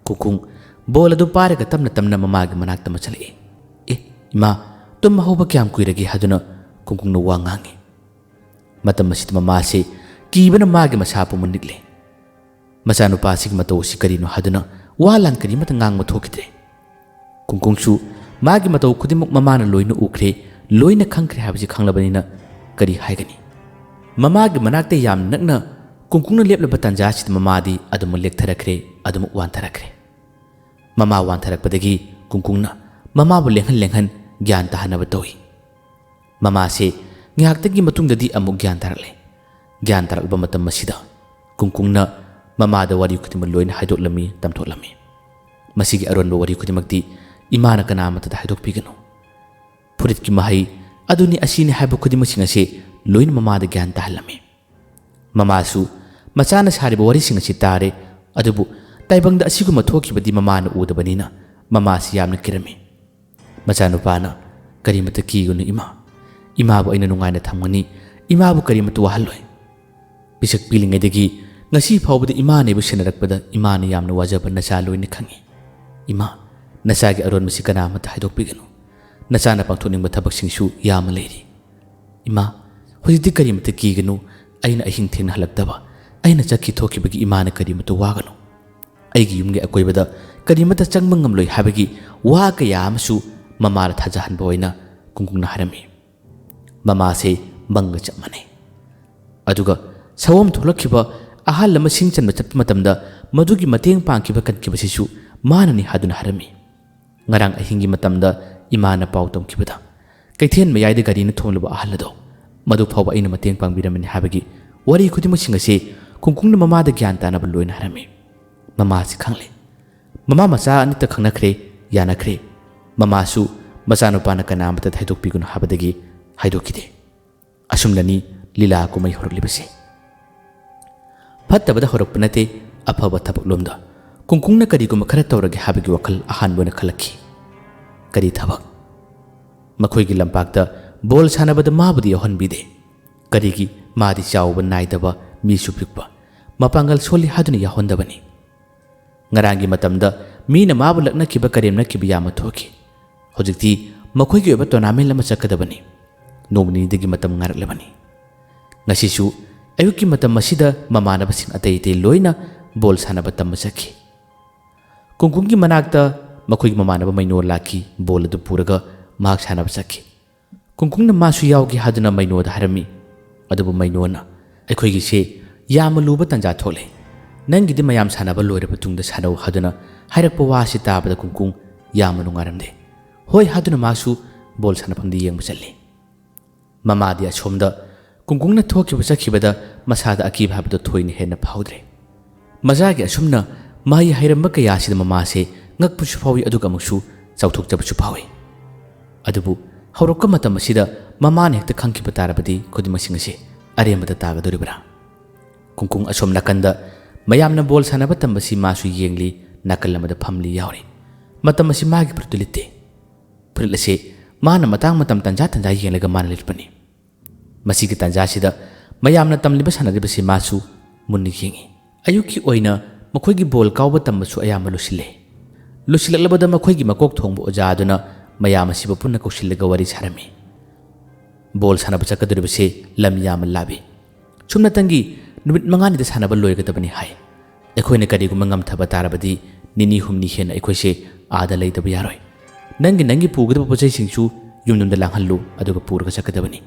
ꯀꯨꯡꯀꯨꯡ ꯕꯣꯜ ꯑꯗꯨ ꯄꯥꯏꯔꯒ ꯇꯞꯅ ꯇꯞꯅ ꯃꯃꯥꯒꯤ ꯃꯅꯥꯛꯇ ꯃꯆꯜꯂꯛꯏ꯫ "ꯑꯦ, ꯏꯃꯥ, ꯇꯨꯝꯕ ꯍꯧꯕ ꯀꯌꯥꯝ ꯀꯨꯏꯔꯒꯦ?" ꯍꯥꯏꯗꯨꯅ ꯀꯨꯡꯀꯨꯡꯅ ꯋꯥ ꯉꯥꯡꯏ꯫ ꯃꯇꯝ ꯑꯁꯤꯗ ꯃꯃꯥꯁꯤ ꯀꯤꯕꯅ ꯃꯥꯒꯤ ꯃꯁꯥ ꯄꯨꯝꯕ ꯅꯤꯛꯂꯦ꯫ ꯃꯆꯥꯅꯨꯄꯥꯁꯤꯒꯤ ꯃꯇꯧ ꯑꯁꯤ ꯀꯔꯤꯅꯣ ꯍꯥꯏꯗꯨꯅ ꯋꯥ ꯂꯥꯟ ꯀꯔꯤꯃꯠꯇ ꯉꯥꯡꯕ ꯊꯣꯛꯈꯤꯗ꯭ꯔꯦ꯫ ꯀꯨꯡꯀꯨꯡꯁꯨ ꯃꯥꯒꯤ ꯃꯇꯧ ꯈꯨꯗꯤꯡꯃꯛ ꯃꯃꯥꯅ ꯂꯣꯏꯅ ꯎꯈ꯭ꯔꯦ, ꯂꯣꯏꯅ ꯈꯪꯈ꯭ꯔꯦ ꯍꯥꯏꯕꯁꯤ ꯈꯪꯂꯕꯅꯤꯅ ꯀꯔꯤ ꯍꯥꯏꯒꯅꯤ? ꯃꯃꯥꯒꯤ ꯃꯅꯥꯛꯇ ꯌꯥꯝ ꯅꯛꯅ ꯀꯨꯡꯀꯨꯡꯅ ꯂꯦꯞꯂꯕ ꯇꯥꯟꯖꯥ ꯑꯁꯤꯗ ꯃꯃꯥꯗꯤ ꯑꯗꯨꯃꯛ ꯂꯦꯛꯊꯔꯛꯈ꯭ꯔꯦ, ꯑꯗꯨꯃꯛ ꯋꯥꯟꯊꯔꯛꯈ꯭ꯔꯦ꯫ ꯃꯃꯥ ꯋꯥꯟꯊꯔꯛꯄꯗꯒꯤ ꯀꯨꯡꯀꯨꯡꯅ ꯃꯃꯥꯕꯨ ꯂꯦꯡꯍꯟ ꯂꯦꯡꯍꯟ ꯒ꯭ꯌꯥꯟ ꯇꯥꯍꯟꯅꯕ ꯇꯧꯏ꯫ ꯃꯃꯥꯁꯦ ꯉꯥꯏꯍꯥꯛꯇꯪꯒꯤ ꯃꯇꯨꯡꯗꯗꯤ ꯑꯃꯨꯛ ꯒ꯭ꯌꯥꯟ ꯇꯥꯔꯛꯂꯦ꯫ ꯒ꯭ꯌꯥꯟ ꯇꯥꯔꯛꯂꯕ ꯃꯇꯝ ꯑꯁꯤꯗ ꯀꯨꯡꯀꯨꯡꯅ ꯃꯃꯥꯗ ꯋꯥꯔꯤ ꯈꯨꯗꯤꯡꯃꯛ ꯂꯣꯏꯅ ꯍꯥꯏꯗꯣꯛꯂꯝꯃꯤ, ꯇꯝꯊꯣꯛꯂꯝꯃꯤ꯫ ꯃꯁꯤꯒꯤ ꯑꯔꯣꯟꯕ ꯋꯥꯔꯤ ꯈꯨꯗꯤꯡꯃꯛꯇꯤ ꯏꯃꯥꯅ ꯀꯅꯥ ꯑꯃꯠꯇꯗ ꯍꯥꯏꯗꯣꯛꯄꯤꯒꯅꯨ꯫ ꯐꯨꯔꯤꯠꯀꯤ ꯃꯍꯩ, ꯑꯗꯨꯅꯤ ꯑꯁꯤꯅꯤ ꯍꯥꯏꯕ ꯈꯨꯗꯤꯡꯃꯛꯁꯤꯡ ꯑꯁꯤ ꯂꯣꯏꯅ ꯃꯃꯥꯗ ꯒ꯭ꯌꯥꯟ ꯇꯥꯍꯜꯂꯝꯃꯤ꯫ ꯃꯃꯥꯁꯨ ꯃꯆꯥꯅ ꯁꯥꯔꯤꯕ ꯋꯥꯔꯤꯁꯤꯡ ꯑꯁꯤ ꯇꯥꯔꯦ, ꯑꯗꯨꯕꯨ ꯇꯥꯏꯕꯪꯗ ꯑꯁꯤꯒꯨꯝꯕ ꯊꯣꯛꯈꯤꯕꯗꯤ ꯃꯃꯥꯅ ꯎꯗꯕꯅꯤꯅ ꯃꯃꯥꯁꯤ ꯌꯥꯝꯅ ꯀꯤꯔꯝꯃꯤ꯫ ꯃꯆꯥꯅꯨꯄꯥꯅ, "ꯀꯔꯤꯃꯇ ꯀꯤꯒꯅꯨ ꯏꯃꯥ, ꯏꯃꯥꯕꯨ ꯑꯩꯅ ꯅꯨꯡꯉꯥꯏꯅ ꯊꯝꯒꯅꯤ, ꯏꯃꯥꯕꯨ ꯀꯔꯤꯃꯇ ꯋꯥꯍꯜꯂꯣꯏ꯫ ꯄꯤꯁꯛ ꯄꯤꯛꯂꯤꯉꯩꯗꯒꯤ ꯉꯁꯤ ꯐꯥꯎꯕꯗ ꯏꯃꯥꯅ ꯑꯩꯕꯨ ꯁꯦꯟꯅꯔꯛꯄꯗ ꯏꯃꯥꯅ ꯌꯥꯝꯅ ꯋꯥꯖꯕ ꯅꯆꯥ ꯂꯣꯏꯅ ꯈꯪꯏ꯫ ꯏꯃꯥ, ꯅꯆꯥꯒꯤ ꯑꯔꯣꯟꯕꯁꯤ ꯀꯅꯥ ꯑꯃꯠꯇ ꯍꯥꯏꯗꯣꯛꯄꯤꯒꯅꯨ꯫ ꯅꯆꯥꯅ ꯄꯥꯡꯊꯣꯛꯅꯤꯡꯕ ꯊꯕꯛꯁꯤꯡꯁꯨ ꯌꯥꯝꯅ ꯂꯩꯔꯤ꯫ ꯏꯃꯥ, ꯍꯧꯖꯤꯛꯇꯤ ꯀꯔꯤꯃꯇ ꯀꯤꯒꯅꯨ꯫ ꯑꯩꯅ ꯑꯍꯤꯡ ꯊꯦꯡꯅ ꯍꯜꯂꯛꯇꯕ, ꯑꯩꯅ ꯆꯠꯈꯤ ꯊꯣꯛꯈꯤꯕꯒꯤ ꯏꯃꯥꯅ ꯀꯔꯤꯃꯇ ꯋꯥꯒꯅꯨ꯫ ꯑꯩꯒꯤ ꯌꯨꯝꯒꯤ ꯑꯀꯣꯏꯕꯗ ꯀꯔꯤꯃꯠꯇ ꯆꯪꯕ ꯉꯝꯂꯣꯏ" ꯍꯥꯏꯕꯒꯤ ꯋꯥ ꯀꯌꯥ ꯑꯃꯁꯨ ꯃꯃꯥꯗ ꯊꯥꯖꯍꯟꯕ ꯑꯣꯏꯅ ꯀꯨꯡꯀꯨꯡꯅ ꯍꯥꯏꯔꯝꯃꯤ꯫ ꯃꯃꯥꯁꯦ ꯃꯪꯒ ꯆꯞ ꯃꯥꯟꯅꯩ꯫ ꯑꯗꯨꯒ ꯁꯑꯣꯝ ꯊꯣꯛꯂꯛꯈꯤꯕ ꯑꯍꯜ ꯑꯃ ꯁꯤꯡ ꯆꯟꯕ ꯆꯠꯄ ꯃꯇꯝꯗ ꯃꯗꯨꯒꯤ ꯃꯇꯦꯡ ꯄꯥꯡꯈꯤꯕ ꯀꯟꯈꯤꯕꯁꯤꯁꯨ ꯃꯥꯅꯅꯤ ꯍꯥꯏꯗꯨꯅ ꯍꯥꯏꯔꯝꯃꯤ꯫ ꯉꯔꯥꯡ ꯑꯍꯤꯡꯒꯤ ꯃꯇꯝꯗ ꯏꯃꯥꯅ ꯄꯥꯎ ꯇꯝꯈꯤꯕꯗ ꯀꯩꯊꯦꯜ ꯃꯌꯥꯏꯗ ꯒꯥꯔꯤꯅ ꯊꯣꯝꯂꯨꯕ ꯑꯍꯜ ꯑꯗꯣ, ꯃꯗꯨ ꯐꯥꯎꯕ ꯑꯩꯅ ꯃꯇꯦꯡ ꯄꯥꯡꯕꯤꯔꯝꯃꯤꯅꯤ ꯍꯥꯏꯕꯒꯤ ꯋꯥꯔꯤ ꯈꯨꯗꯤꯡꯃꯛꯁꯤꯡ ꯑꯁꯤ ꯀꯨꯡꯀꯨꯡꯅ ꯃꯃꯥꯗ ꯒ꯭ꯌꯥꯟ ꯇꯥꯅꯕ ꯂꯣꯏꯅ ꯍꯥꯏꯔꯝꯃꯤ꯫ ꯃꯃꯥꯁꯤ ꯈꯪꯂꯦ꯫ ꯃꯃꯥ ꯃꯆꯥ ꯑꯅꯤꯇ ꯈꯪꯅꯈ꯭ꯔꯦ, ꯌꯥꯅꯈ꯭ꯔꯦ꯫ ꯃꯃꯥꯁꯨ ꯃꯆꯥꯅꯨꯄꯥꯅ ꯀꯅꯥ ꯑꯃꯠꯇ ꯍꯥꯏꯗꯣꯛꯄꯤꯒꯅꯨ ꯍꯥꯏꯕꯗꯒꯤ ꯍꯥꯏꯗꯣꯛꯈꯤꯗꯦ꯫ ꯑꯁꯨꯝꯅꯅꯤ ꯂꯤꯂꯥ ꯀꯨꯝꯍꯩ ꯍꯧꯔꯛꯂꯤꯕꯁꯦ꯫ ꯐꯠꯇꯕꯗ ꯍꯧꯔꯛꯄ ꯅꯠꯇꯦ, ꯑꯐꯕ ꯊꯕꯛꯂꯣꯝꯗ꯫ ꯀꯨꯡꯀꯨꯡꯅ ꯀꯔꯤꯒꯨꯝꯕ ꯈꯔ ꯇꯧꯔꯒꯦ ꯍꯥꯏꯕꯒꯤ ꯋꯥꯈꯜ ꯑꯍꯥꯟꯕ ꯑꯣꯏꯅ ꯈꯜꯂꯛꯈꯤ꯫ ꯀꯔꯤ ꯊꯕꯛ? ꯃꯈꯣꯏꯒꯤ ꯂꯝꯄꯥꯛꯇ ꯕꯣꯜ ꯁꯥꯟꯅꯕꯗ ꯃꯥꯕꯨꯗꯤ ꯌꯥꯎꯍꯟꯕꯤꯗꯦ꯫ ꯀꯔꯤꯒꯤ? ꯃꯥꯗꯤ ꯆꯥꯎꯕ ꯅꯥꯏꯗꯕ, ꯃꯤꯁꯨ ꯄꯤꯛꯄ꯫ ꯃꯄꯥꯡꯒꯜ ꯁꯣꯜꯂꯤ ꯍꯥꯏꯗꯨꯅ ꯌꯥꯎꯍꯟꯗꯕꯅꯤ꯫ ꯉꯔꯥꯡꯒꯤ ꯃꯇꯝꯗ ꯃꯤꯅ ꯃꯥꯕꯨ ꯂꯛꯅꯈꯤꯕ, ꯀꯔꯦꯝꯅꯈꯤꯕ ꯌꯥꯝꯅ ꯊꯣꯛꯈꯤ꯫ ꯍꯧꯖꯤꯛꯇꯤ ꯃꯈꯣꯏꯒꯤ ꯑꯣꯏꯕ tournament ꯑꯃ ꯆꯠꯀꯗꯕꯅꯤ꯫ ꯅꯣꯡ ꯅꯤꯅꯤꯗꯒꯤ ꯃꯇꯝ ꯉꯥꯏꯔꯛꯂꯕꯅꯤ꯫ ꯉꯁꯤꯁꯨ ꯑꯌꯨꯛꯀꯤ ꯃꯇꯝ ꯑꯁꯤꯗ ꯃꯃꯥꯟꯅꯕꯁꯤꯡ ꯑꯇꯩ ꯑꯇꯩ ꯂꯣꯏꯅ ꯕꯣꯜ ꯁꯥꯟꯅꯕ ꯇꯝꯕ ꯆꯠꯈꯤ꯫ ꯀꯨꯡꯀꯨꯡꯒꯤ ꯃꯅꯥꯛꯇ ꯃꯈꯣꯏꯒꯤ ꯃꯃꯥꯟꯅꯕ ꯃꯩꯅꯣ ꯂꯥꯛꯈꯤ꯫ ꯕꯣꯜ ꯑꯗꯨ ꯄꯨꯔꯒ ꯃꯍꯥꯛ ꯁꯥꯟꯅꯕ ꯆꯠꯈꯤ꯫ ꯀꯨꯡꯀꯨꯡꯅ ꯃꯥꯁꯨ ꯌꯥꯎꯒꯦ ꯍꯥꯏꯗꯨꯅ ꯃꯩꯅꯣꯗ ꯍꯥꯏꯔꯝꯃꯤ꯫ ꯑꯗꯨꯕꯨ ꯃꯩꯅꯣꯅ, "ꯑꯩꯈꯣꯏꯒꯤꯁꯦ ꯌꯥꯝꯅ ꯂꯨꯕ ꯇꯥꯟꯖꯥ ꯊꯣꯛꯂꯦ꯫ ꯅꯪꯒꯤꯗꯤ ꯃꯌꯥꯝ ꯁꯥꯟꯅꯕ ꯂꯣꯏꯔꯕ ꯇꯨꯡꯗ ꯁꯥꯟꯅꯧ" ꯍꯥꯏꯗꯨꯅ ꯍꯥꯏꯔꯛꯄ ꯋꯥꯁꯤ ꯇꯥꯕꯗ ꯀꯨꯡꯀꯨꯡ ꯌꯥꯝꯅ ꯅꯨꯡꯉꯥꯏꯔꯝꯗꯦ꯫ ꯍꯣꯏ ꯍꯥꯏꯗꯨꯅ ꯃꯥꯁꯨ ꯕꯣꯜ ꯁꯥꯟꯅꯐꯝꯗ ꯌꯦꯡꯕ ꯆꯠꯂꯤ꯫ ꯃꯃꯥꯗꯤ ꯑꯁꯣꯝꯗ ꯀꯨꯡꯀꯨꯡꯅ ꯊꯣꯛꯈꯤꯕ ꯆꯠꯈꯤꯕꯗ ꯃꯁꯥꯗ ꯑꯀꯤꯕ ꯍꯥꯏꯕꯗꯨ ꯊꯣꯏꯅ ꯍꯦꯟꯅ ꯐꯥꯎꯗ꯭ꯔꯦ꯫ ꯃꯆꯥꯒꯤ ꯑꯁꯨꯝꯅ ꯃꯍꯩ ꯍꯩꯔꯝꯕ ꯀꯌꯥꯁꯤꯗ ꯃꯃꯥꯁꯦ ꯉꯛꯄꯁꯨ ꯐꯥꯎꯏ, ꯑꯗꯨꯒ ꯑꯃꯨꯛꯁꯨ ꯆꯥꯎꯊꯣꯛꯆꯕꯁꯨ ꯐꯥꯎꯏ꯫ ꯑꯗꯨꯕꯨ ꯍꯧꯔꯛꯄ ꯃꯇꯝ ꯑꯁꯤꯗ ꯃꯃꯥꯅ ꯍꯦꯛꯇ ꯈꯪꯈꯤꯕ ꯇꯥꯔꯕꯗꯤ ꯈꯨꯗꯤꯡꯃꯛꯁꯤꯡ ꯑꯁꯤ ꯑꯔꯦꯝꯕꯗ ꯇꯥꯒꯗꯧꯔꯤꯕ꯭ꯔꯥ? ꯀꯨꯡꯀꯨꯡ ꯑꯁꯣꯝ ꯅꯥꯀꯟꯗ ꯃꯌꯥꯝꯅ ꯕꯣꯜ ꯁꯥꯟꯅꯕ ꯇꯝꯕꯁꯤ ꯃꯥꯁꯨ ꯌꯦꯡꯂꯤ, ꯅꯥꯀꯜ ꯑꯃꯗ ꯐꯝꯂꯤ ꯌꯥꯎꯔꯤ꯫ ꯃꯇꯝ ꯑꯁꯤ ꯃꯥꯒꯤ ꯐꯨꯔꯤꯠꯇ ꯂꯤꯠꯇꯦ꯫ ꯐꯨꯔꯤꯠ ꯑꯁꯤ ꯃꯥꯅ ꯃꯇꯥꯡ ꯃꯇꯝ ꯇꯟꯖꯥ ꯇꯟꯖꯥ ꯌꯦꯡꯂꯒ ꯃꯥꯅ ꯂꯤꯠꯄꯅꯤ꯫ ꯃꯁꯤꯒꯤ ꯇꯟꯖꯥꯁꯤꯗ ꯃꯌꯥꯝꯅ ꯇꯝꯂꯤꯕ ꯁꯥꯟꯅꯔꯤꯕꯁꯤ ꯃꯥꯁꯨ ꯃꯨꯟꯅ ꯌꯦꯡꯏ꯫ ꯑꯌꯨꯛꯀꯤ ꯑꯣꯏꯅ ꯃꯈꯣꯏꯒꯤ ꯕꯣꯜ ꯀꯥꯎꯕ ꯇꯝꯕꯁꯨ ꯑꯌꯥꯝꯕ ꯂꯣꯏꯁꯤꯜꯂꯦ꯫ ꯂꯣꯏꯁꯤꯜꯂꯛꯂꯕꯗ ꯃꯈꯣꯏꯒꯤ ꯃꯀꯣꯛ ꯊꯣꯡꯕ ꯑꯣꯖꯥ ꯑꯗꯨꯅ ꯃꯌꯥꯝ ꯑꯁꯤꯕꯨ ꯄꯨꯟꯅ ꯀꯧꯁꯤꯜꯂꯒ ꯋꯥꯔꯤ ꯁꯥꯔꯝꯃꯤ꯫ ꯕꯣꯜ ꯁꯥꯟꯅꯕ ꯆꯠꯀꯗꯧꯔꯤꯕꯁꯤ ꯂꯝ ꯌꯥꯝꯅ ꯂꯥꯞꯄꯤ꯫ ꯁꯨꯞꯅꯇꯪꯒꯤ ꯅꯨꯃꯤꯠ ꯃꯉꯥꯅꯤꯗ ꯁꯥꯟꯅꯕ ꯂꯣꯏꯒꯗꯕꯅꯤ ꯍꯥꯏ꯫ ꯑꯩꯈꯣꯏꯅ ꯀꯔꯤꯒꯨꯝꯕ ꯉꯝꯊꯕ ꯇꯥꯔꯕꯗꯤ ꯅꯤꯅꯤ ꯍꯨꯝꯅꯤ ꯍꯦꯟꯅ ꯑꯩꯈꯣꯏꯁꯦ ꯑꯥꯗ ꯂꯩꯇꯕ ꯌꯥꯔꯣꯏ꯫ ꯅꯪꯒꯤ ꯅꯪꯒꯤ ꯄꯨꯒꯗꯕ ꯄꯣꯠ ꯆꯩꯁꯤꯡꯁꯨ ꯌꯨꯝ ꯌꯨꯝꯗ ꯂꯥꯡꯍꯜꯂꯨ, ꯑꯗꯨꯒ ꯄꯨꯔꯒ ꯆꯠꯀꯗꯕꯅꯤ꯫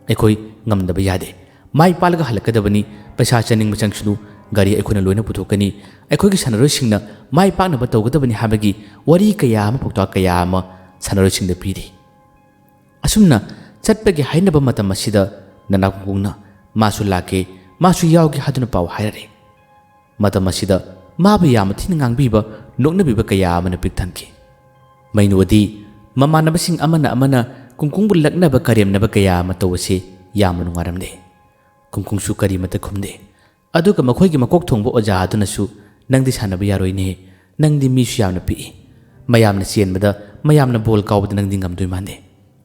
ꯑꯩꯈꯣꯏ ꯉꯝꯗꯕ ꯌꯥꯗꯦ꯫ ꯃꯥꯏ ꯄꯥꯛꯂꯒ ꯍꯜꯂꯛꯀꯗꯕꯅꯤ꯫ ꯄꯩꯁꯥ ꯆꯪꯅꯤꯡꯕ ꯆꯪꯁꯅꯨ, ꯒꯥꯔꯤ ꯑꯩꯈꯣꯏꯅ ꯂꯣꯏꯅ ꯄꯨꯊꯣꯛꯀꯅꯤ꯫ ꯑꯩꯈꯣꯏꯒꯤ ꯁꯥꯟꯅꯔꯣꯏꯁꯤꯡꯅ ꯃꯥꯏ ꯄꯥꯛꯅꯕ ꯇꯧꯒꯗꯕꯅꯤ ꯍꯥꯏꯕꯒꯤ ꯋꯥꯔꯤ ꯀꯌꯥ ꯑꯃ, ꯄꯥꯎꯇꯥꯛ ꯀꯌꯥ ꯑꯃ ꯁꯥꯟꯅꯔꯣꯏꯁꯤꯡꯗ ꯄꯤꯔꯤ꯫ ꯑꯁꯨꯝꯅ ꯆꯠꯄꯒꯤ ꯍꯥꯏꯅꯕ ꯃꯇꯝ ꯑꯁꯤꯗ ꯅꯅꯥ ꯀꯨꯡꯀꯨꯡꯅ ꯃꯥꯁꯨ ꯂꯥꯛꯀꯦ, ꯃꯥꯁꯨ ꯌꯥꯎꯒꯦ ꯍꯥꯏꯗꯨꯅ ꯄꯥꯎ ꯍꯥꯏꯔꯛꯏ꯫ ꯃꯇꯝ ꯑꯁꯤꯗ ꯃꯥꯕꯨ ꯌꯥꯝꯅ ꯊꯤꯅ ꯉꯥꯡꯕꯤꯕ, ꯅꯣꯛꯅꯕꯤꯕ ꯀꯌꯥ ꯑꯃꯅ ꯄꯤꯛ ꯊꯟꯈꯤ꯫ ꯃꯩꯅꯨ ꯑꯗꯤ ꯃꯃꯥꯟꯅꯕꯁꯤꯡ ꯑꯃꯅ ꯑꯃꯅ ꯀꯨꯡꯀꯨꯡꯕꯨ ꯂꯛꯅꯕ, ꯀꯔꯦꯝꯅꯕ ꯀꯌꯥ ꯑꯃ ꯇꯧꯕꯁꯤ ꯌꯥꯝꯅ ꯅꯨꯡꯉꯥꯏꯔꯝꯗꯦ꯫ ꯀꯨꯡꯀꯨꯡꯁꯨ ꯀꯔꯤꯃꯠꯇ ꯈꯨꯝꯗꯦ꯫ ꯑꯗꯨꯒ ꯃꯈꯣꯏꯒꯤ ꯃꯀꯣꯛ ꯊꯣꯡꯕ ꯑꯣꯖꯥ ꯑꯗꯨꯅꯁꯨ, "ꯅꯪꯗꯤ ꯁꯥꯟꯅꯕ ꯌꯥꯔꯣꯏꯅꯦ, ꯅꯪꯗꯤ ꯃꯤꯁꯨ ꯌꯥꯝꯅ ꯄꯤꯛꯏ꯫ ꯃꯌꯥꯝꯅ ꯆꯦꯟꯕꯗ, ꯃꯌꯥꯝꯅ ꯕꯣꯜ ꯀꯥꯎꯕꯗ ꯅꯪꯗꯤ ꯉꯝꯗꯣꯏ ꯃꯥꯟꯗꯦ꯫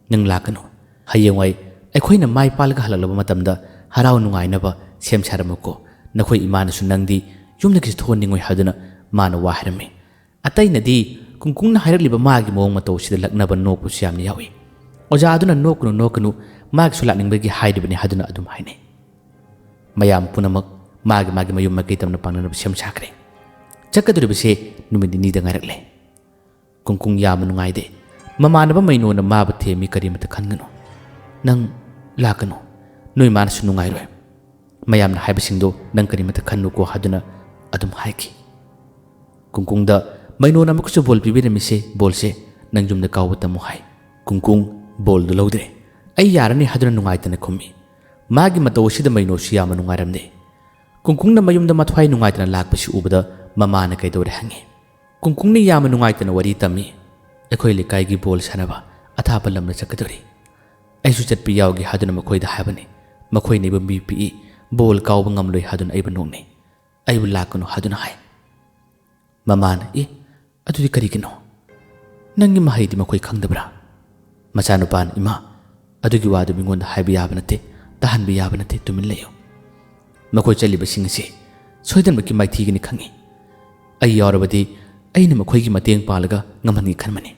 ꯅꯪ ꯂꯥꯛꯀꯅꯨ꯫ ꯍꯌꯦꯡꯋꯥꯏ ꯑꯩꯈꯣꯏꯅ ꯃꯥꯏ ꯄꯥꯛꯂꯒ ꯍꯜꯂꯛꯂꯕ ꯃꯇꯝꯗ ꯍꯔꯥꯎ ꯅꯨꯡꯉꯥꯏꯅꯕ ꯁꯦꯝ ꯁꯥꯔꯝꯃꯨꯀꯣ꯫ ꯅꯈꯣꯏ ꯏꯃꯥꯅꯁꯨ ꯅꯪꯗꯤ ꯌꯨꯝꯗꯒꯤꯁꯨ ꯊꯣꯛꯍꯟꯅꯤꯡꯉꯣꯏ" ꯍꯥꯏꯗꯨꯅ ꯃꯥꯅ ꯋꯥ ꯍꯥꯏꯔꯝꯃꯤ꯫ ꯑꯇꯩꯅꯗꯤ ꯀꯨꯡꯀꯨꯡꯅ ꯍꯥꯏꯔꯛꯂꯤꯕ ꯃꯥꯒꯤ ꯃꯑꯣꯡ ꯃꯇꯧ ꯑꯁꯤꯗ ꯂꯛꯅꯕ, ꯅꯣꯛꯄꯁꯨ ꯌꯥꯝꯅ ꯌꯥꯎꯏ꯫ ꯑꯣꯖꯥ ꯑꯗꯨꯅ, "ꯅꯣꯛꯀꯅꯨ, ꯅꯣꯛꯀꯅꯨ, ꯃꯥꯒꯤꯁꯨ ꯂꯥꯛꯅꯤꯡꯕꯒꯤ ꯍꯥꯏꯔꯤꯕꯅꯤ" ꯍꯥꯏꯗꯨꯅ ꯑꯗꯨꯝ ꯍꯥꯏꯅꯩ꯫ ꯃꯌꯥꯝ ꯄꯨꯝꯅꯃꯛ ꯃꯥꯒꯤ ꯃꯥꯒꯤ ꯃꯌꯨꯝ ꯃꯥꯏꯀꯩ ꯇꯝꯅ ꯄꯥꯡꯅꯅꯕ ꯁꯦꯝ ꯁꯥꯈ꯭ꯔꯦ꯫ ꯆꯠꯀꯗꯧꯔꯤꯕꯁꯦ ꯅꯨꯃꯤꯠ ꯅꯤꯅꯤꯗ ꯉꯥꯏꯔꯛꯂꯦ꯫ ꯀꯨꯡꯀꯨꯡ ꯌꯥꯝꯅ ꯅꯨꯡꯉꯥꯏꯗꯦ꯫ ꯃꯃꯥꯟꯅꯕ ꯃꯩꯅꯣꯅ ꯃꯥꯕꯨ ꯊꯦꯝꯃꯤ, "ꯀꯔꯤꯃꯇ ꯈꯟꯒꯅꯨ꯫ ꯅꯪ ꯂꯥꯛꯀꯅꯨ꯫ ꯅꯣꯏ ꯃꯥꯅꯁꯨ ꯅꯨꯡꯉꯥꯏꯔꯣꯏ꯫ ꯃꯌꯥꯝꯅ ꯍꯥꯏꯕꯁꯤꯡꯗꯣ ꯅꯪ ꯀꯔꯤꯃꯇ ꯈꯟꯅꯨꯀꯣ" ꯍꯥꯏꯗꯨꯅ ꯑꯗꯨꯝ ꯍꯥꯏꯈꯤ꯫ ꯀꯨꯡꯀꯨꯡꯗ ꯃꯩꯅꯣꯅ ꯑꯃꯨꯛꯀꯁꯨ ꯕꯣꯜ ꯄꯤꯕꯤꯔꯝꯃꯤꯁꯦ, "ꯕꯣꯜꯁꯦ ꯅꯪ ꯌꯨꯝꯗ ꯀꯥꯎꯕ ꯇꯝꯃꯨ" ꯍꯥꯏ꯫ ꯀꯨꯡꯀꯨꯡ ꯕꯣꯜꯗꯨ ꯂꯧꯗ꯭ꯔꯦ꯫ "ꯑꯩ ꯌꯥꯔꯅꯤ" ꯍꯥꯏꯗꯨꯅ ꯅꯨꯡꯉꯥꯏꯇꯅ ꯈꯨꯝꯃꯤ꯫ ꯃꯥꯒꯤ ꯃꯇꯧ ꯑꯁꯤꯗ ꯃꯩꯅꯣꯁꯨ ꯌꯥꯝꯅ ꯅꯨꯡꯉꯥꯏꯔꯝꯗꯦ꯫ ꯀꯨꯡꯀꯨꯡꯅ ꯃꯌꯨꯝꯗ ꯃꯊ꯭ꯋꯥꯏ ꯅꯨꯡꯉꯥꯏꯇꯅ ꯂꯥꯛꯄꯁꯤ ꯎꯕꯗ ꯃꯃꯥꯅ ꯀꯩꯗꯧꯔꯦ ꯍꯪꯉꯤ꯫ ꯀꯨꯡꯀꯨꯡꯅ ꯌꯥꯝꯅ ꯅꯨꯡꯉꯥꯏꯇꯅ ꯋꯥꯔꯤ ꯇꯝꯃꯤ꯫ "ꯑꯩꯈꯣꯏ ꯂꯩꯀꯥꯏꯒꯤ ꯕꯣꯜ ꯁꯥꯟꯅꯕ ꯑꯊꯥꯞꯄ ꯂꯝꯗ ꯆꯠꯀꯗꯧꯔꯤ꯫ ꯑꯩꯁꯨ ꯆꯠꯄ ꯌꯥꯎꯒꯦ ꯍꯥꯏꯗꯨꯅ ꯃꯈꯣꯏꯗ ꯍꯥꯏꯕꯅꯤ꯫ ꯃꯈꯣꯏꯅ ꯑꯩꯕꯨ ꯃꯤ ꯄꯤꯛꯏ, ꯕꯣꯜ ꯀꯥꯎꯕ ꯉꯝꯂꯣꯏ ꯍꯥꯏꯗꯨꯅ ꯑꯩꯕꯨ ꯅꯣꯛꯅꯩ꯫ ꯑꯩꯕꯨ ꯂꯥꯛꯀꯅꯨ ꯍꯥꯏꯗꯨꯅ ꯍꯥꯏ꯫ ꯃꯃꯥꯅ, "ꯑꯦ, ꯑꯗꯨꯗꯤ ꯀꯔꯤꯒꯤꯅꯣ? ꯅꯪꯒꯤ ꯃꯍꯩꯗꯤ ꯃꯈꯣꯏ ꯈꯪꯗꯕ꯭ꯔꯥ?" ꯃꯆꯥꯅꯨꯄꯥꯅ, "ꯏꯃꯥ, ꯑꯗꯨꯒꯤ ꯋꯥꯗꯨ ꯃꯤꯉꯣꯟꯗ ꯍꯥꯏꯕ ꯌꯥꯕ ꯅꯠꯇꯦ, ꯇꯥꯍꯟꯕ ꯌꯥꯕ ꯅꯠꯇꯦ, ꯇꯨꯃꯤꯟ ꯂꯩꯌꯨ꯫ ꯃꯈꯣꯏ ꯆꯠꯂꯤꯕꯁꯤꯡ ꯑꯁꯤ ꯁꯣꯏꯗꯅꯃꯛꯀꯤ ꯃꯥꯏꯊꯤꯒꯅꯤ ꯈꯪꯏ꯫ ꯑꯩ ꯌꯥꯎꯔꯕꯗꯤ ꯑꯩꯅ ꯃꯈꯣꯏꯒꯤ ꯃꯇꯦꯡ ꯄꯥꯡꯂꯒ ꯉꯝꯍꯟꯒꯦ ꯈꯟꯕꯅꯤ꯫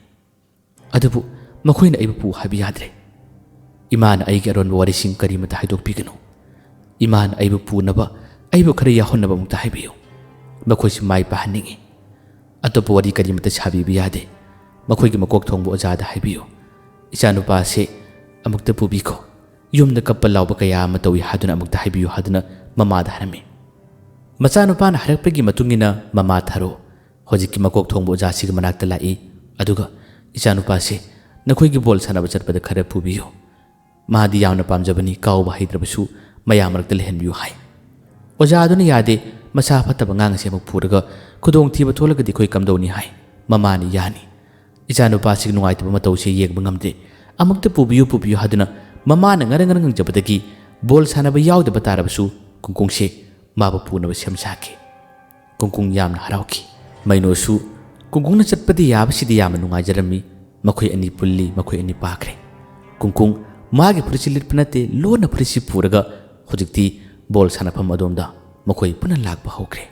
ꯑꯗꯨꯕꯨ ꯃꯈꯣꯏꯅ ꯑꯩꯕꯨ ꯄꯨ ꯍꯥꯏꯕ ꯌꯥꯗ꯭ꯔꯦ꯫ ꯏꯃꯥꯅ ꯑꯩꯒꯤ ꯑꯔꯣꯟꯕ ꯋꯥꯔꯤꯁꯤꯡ ꯀꯔꯤꯃꯇ ꯍꯥꯏꯗꯣꯛꯄꯤꯒꯅꯨ꯫ ꯏꯃꯥꯅ ꯑꯩꯕꯨ ꯄꯨꯅꯕ, ꯑꯩꯕꯨ ꯈꯔ ꯌꯥꯎꯍꯟꯅꯕ ꯑꯃꯨꯛꯇ ꯍꯥꯏꯕꯤꯌꯨ꯫ ꯃꯈꯣꯏꯁꯤ ꯃꯥꯏ ꯄꯥꯛꯍꯟꯅꯤꯡꯏ꯫ ꯑꯇꯣꯞꯄ ꯋꯥꯔꯤ ꯀꯔꯤꯃꯇ ꯁꯥꯕꯤꯕ ꯌꯥꯗꯦ꯫ ꯃꯈꯣꯏꯒꯤ ꯃꯀꯣꯛ ꯊꯣꯡꯕ ꯑꯣꯖꯥꯗ ꯍꯥꯏꯕꯤꯌꯨ꯫ ꯏꯆꯥꯅꯨꯄꯥꯁꯦ ꯑꯃꯨꯛꯇ ꯄꯨꯕꯤꯈꯣ꯫ ꯌꯨꯝꯗ ꯀꯞꯄ ꯂꯥꯎꯕ ꯀꯌꯥ ꯑꯃ ꯇꯧꯏ ꯍꯥꯏꯗꯨꯅ ꯑꯃꯨꯛꯇ ꯍꯥꯏꯕꯤꯌꯨ" ꯍꯥꯏꯗꯨꯅ ꯃꯃꯥꯗ ꯍꯥꯏꯔꯝꯃꯤ꯫ ꯃꯆꯥꯅꯨꯄꯥꯅ ꯍꯥꯏꯔꯛꯄꯒꯤ ꯃꯇꯨꯡ ꯏꯟꯅ ꯃꯃꯥ ꯊꯥꯔꯣ ꯍꯧꯖꯤꯛꯀꯤ ꯃꯀꯣꯛ ꯊꯣꯡꯕ ꯑꯣꯖꯥꯁꯤꯒꯤ ꯃꯅꯥꯛꯇ ꯂꯥꯛꯏ꯫ ꯑꯗꯨꯒ, "ꯏꯆꯥꯅꯨꯄꯥꯁꯦ ꯅꯈꯣꯏꯒꯤ ꯕꯣꯜ ꯁꯥꯟꯅꯕ ꯆꯠꯄꯗ ꯈꯔ ꯄꯨꯕꯤꯌꯨ꯫ ꯃꯥꯗꯤ ꯌꯥꯝꯅ ꯄꯥꯝꯖꯕꯅꯤ, ꯀꯥꯎꯕ ꯍꯩꯇ꯭ꯔꯕꯁꯨ ꯃꯌꯥꯝ ꯃꯔꯛꯇ ꯂꯩꯍꯟꯕꯤꯌꯨ" ꯍꯥꯏ꯫ ꯑꯣꯖꯥ ꯑꯗꯨꯅ ꯌꯥꯗꯦ, "ꯃꯁꯥ ꯐꯠꯇꯕ ꯑꯉꯥꯡ ꯑꯁꯤ ꯑꯃꯨꯛ ꯄꯨꯔꯒ ꯈꯨꯗꯣꯡꯊꯤꯕ ꯊꯣꯛꯂꯒꯗꯤ ꯑꯩꯈꯣꯏ ꯀꯝꯗꯧꯅꯤ?" ꯍꯥꯏ꯫ ꯃꯃꯥꯅ ꯌꯥꯅꯤ꯫ ꯏꯆꯥꯅꯨꯄꯥꯁꯤꯒꯤ ꯅꯨꯡꯉꯥꯏꯇꯕ ꯃꯇꯧꯁꯦ ꯌꯦꯡꯕ ꯉꯝꯗꯦ꯫ ꯑꯃꯨꯛꯇ ꯄꯨꯕꯤꯌꯨ, ꯄꯨꯕꯤꯌꯨ ꯍꯥꯏꯗꯨꯅ ꯃꯃꯥꯅ ꯉꯔꯪ ꯉꯔꯪ ꯉꯪꯖꯕꯗꯒꯤ ꯕꯣꯜ ꯁꯥꯟꯅꯕ ꯌꯥꯎꯗꯕ ꯇꯥꯔꯕꯁꯨ ꯀꯨꯡꯀꯨꯡꯁꯦ ꯃꯥꯕꯨ ꯄꯨꯅꯕ ꯁꯦꯝ ꯁꯥꯈꯤ꯫ ꯀꯨꯡꯀꯨꯡ ꯌꯥꯝꯅ ꯍꯔꯥꯎꯈꯤ꯫ ꯃꯩꯅꯣꯁꯨ ꯀꯨꯡꯀꯨꯡꯅ ꯆꯠꯄꯗ ꯌꯥꯕꯁꯤꯗꯤ ꯌꯥꯝꯅ ꯅꯨꯡꯉꯥꯏꯖꯔꯝꯃꯤ꯫ ꯃꯈꯣꯏ ꯑꯅꯤ ꯄꯨꯜꯂꯤ, ꯃꯈꯣꯏ ꯑꯅꯤ ꯄꯥꯈ꯭ꯔꯦ꯫ ꯀꯨꯡꯀꯨꯡ ꯃꯥꯒꯤ ꯐꯨꯔꯤꯠꯁꯤ ꯂꯤꯠꯄ ꯅꯠꯇꯦ, ꯂꯣꯟꯅ ꯐꯨꯔꯤꯠꯁꯤ ꯄꯨꯔꯒ ꯍꯧꯖꯤꯛꯇꯤ ꯕꯣꯜ ꯁꯥꯟꯅꯐꯝ ꯑꯗꯣꯝꯗ ꯃꯈꯣꯏ ꯄꯨꯟꯅ ꯂꯥꯛꯄ ꯍꯧꯈ꯭ꯔꯦ꯫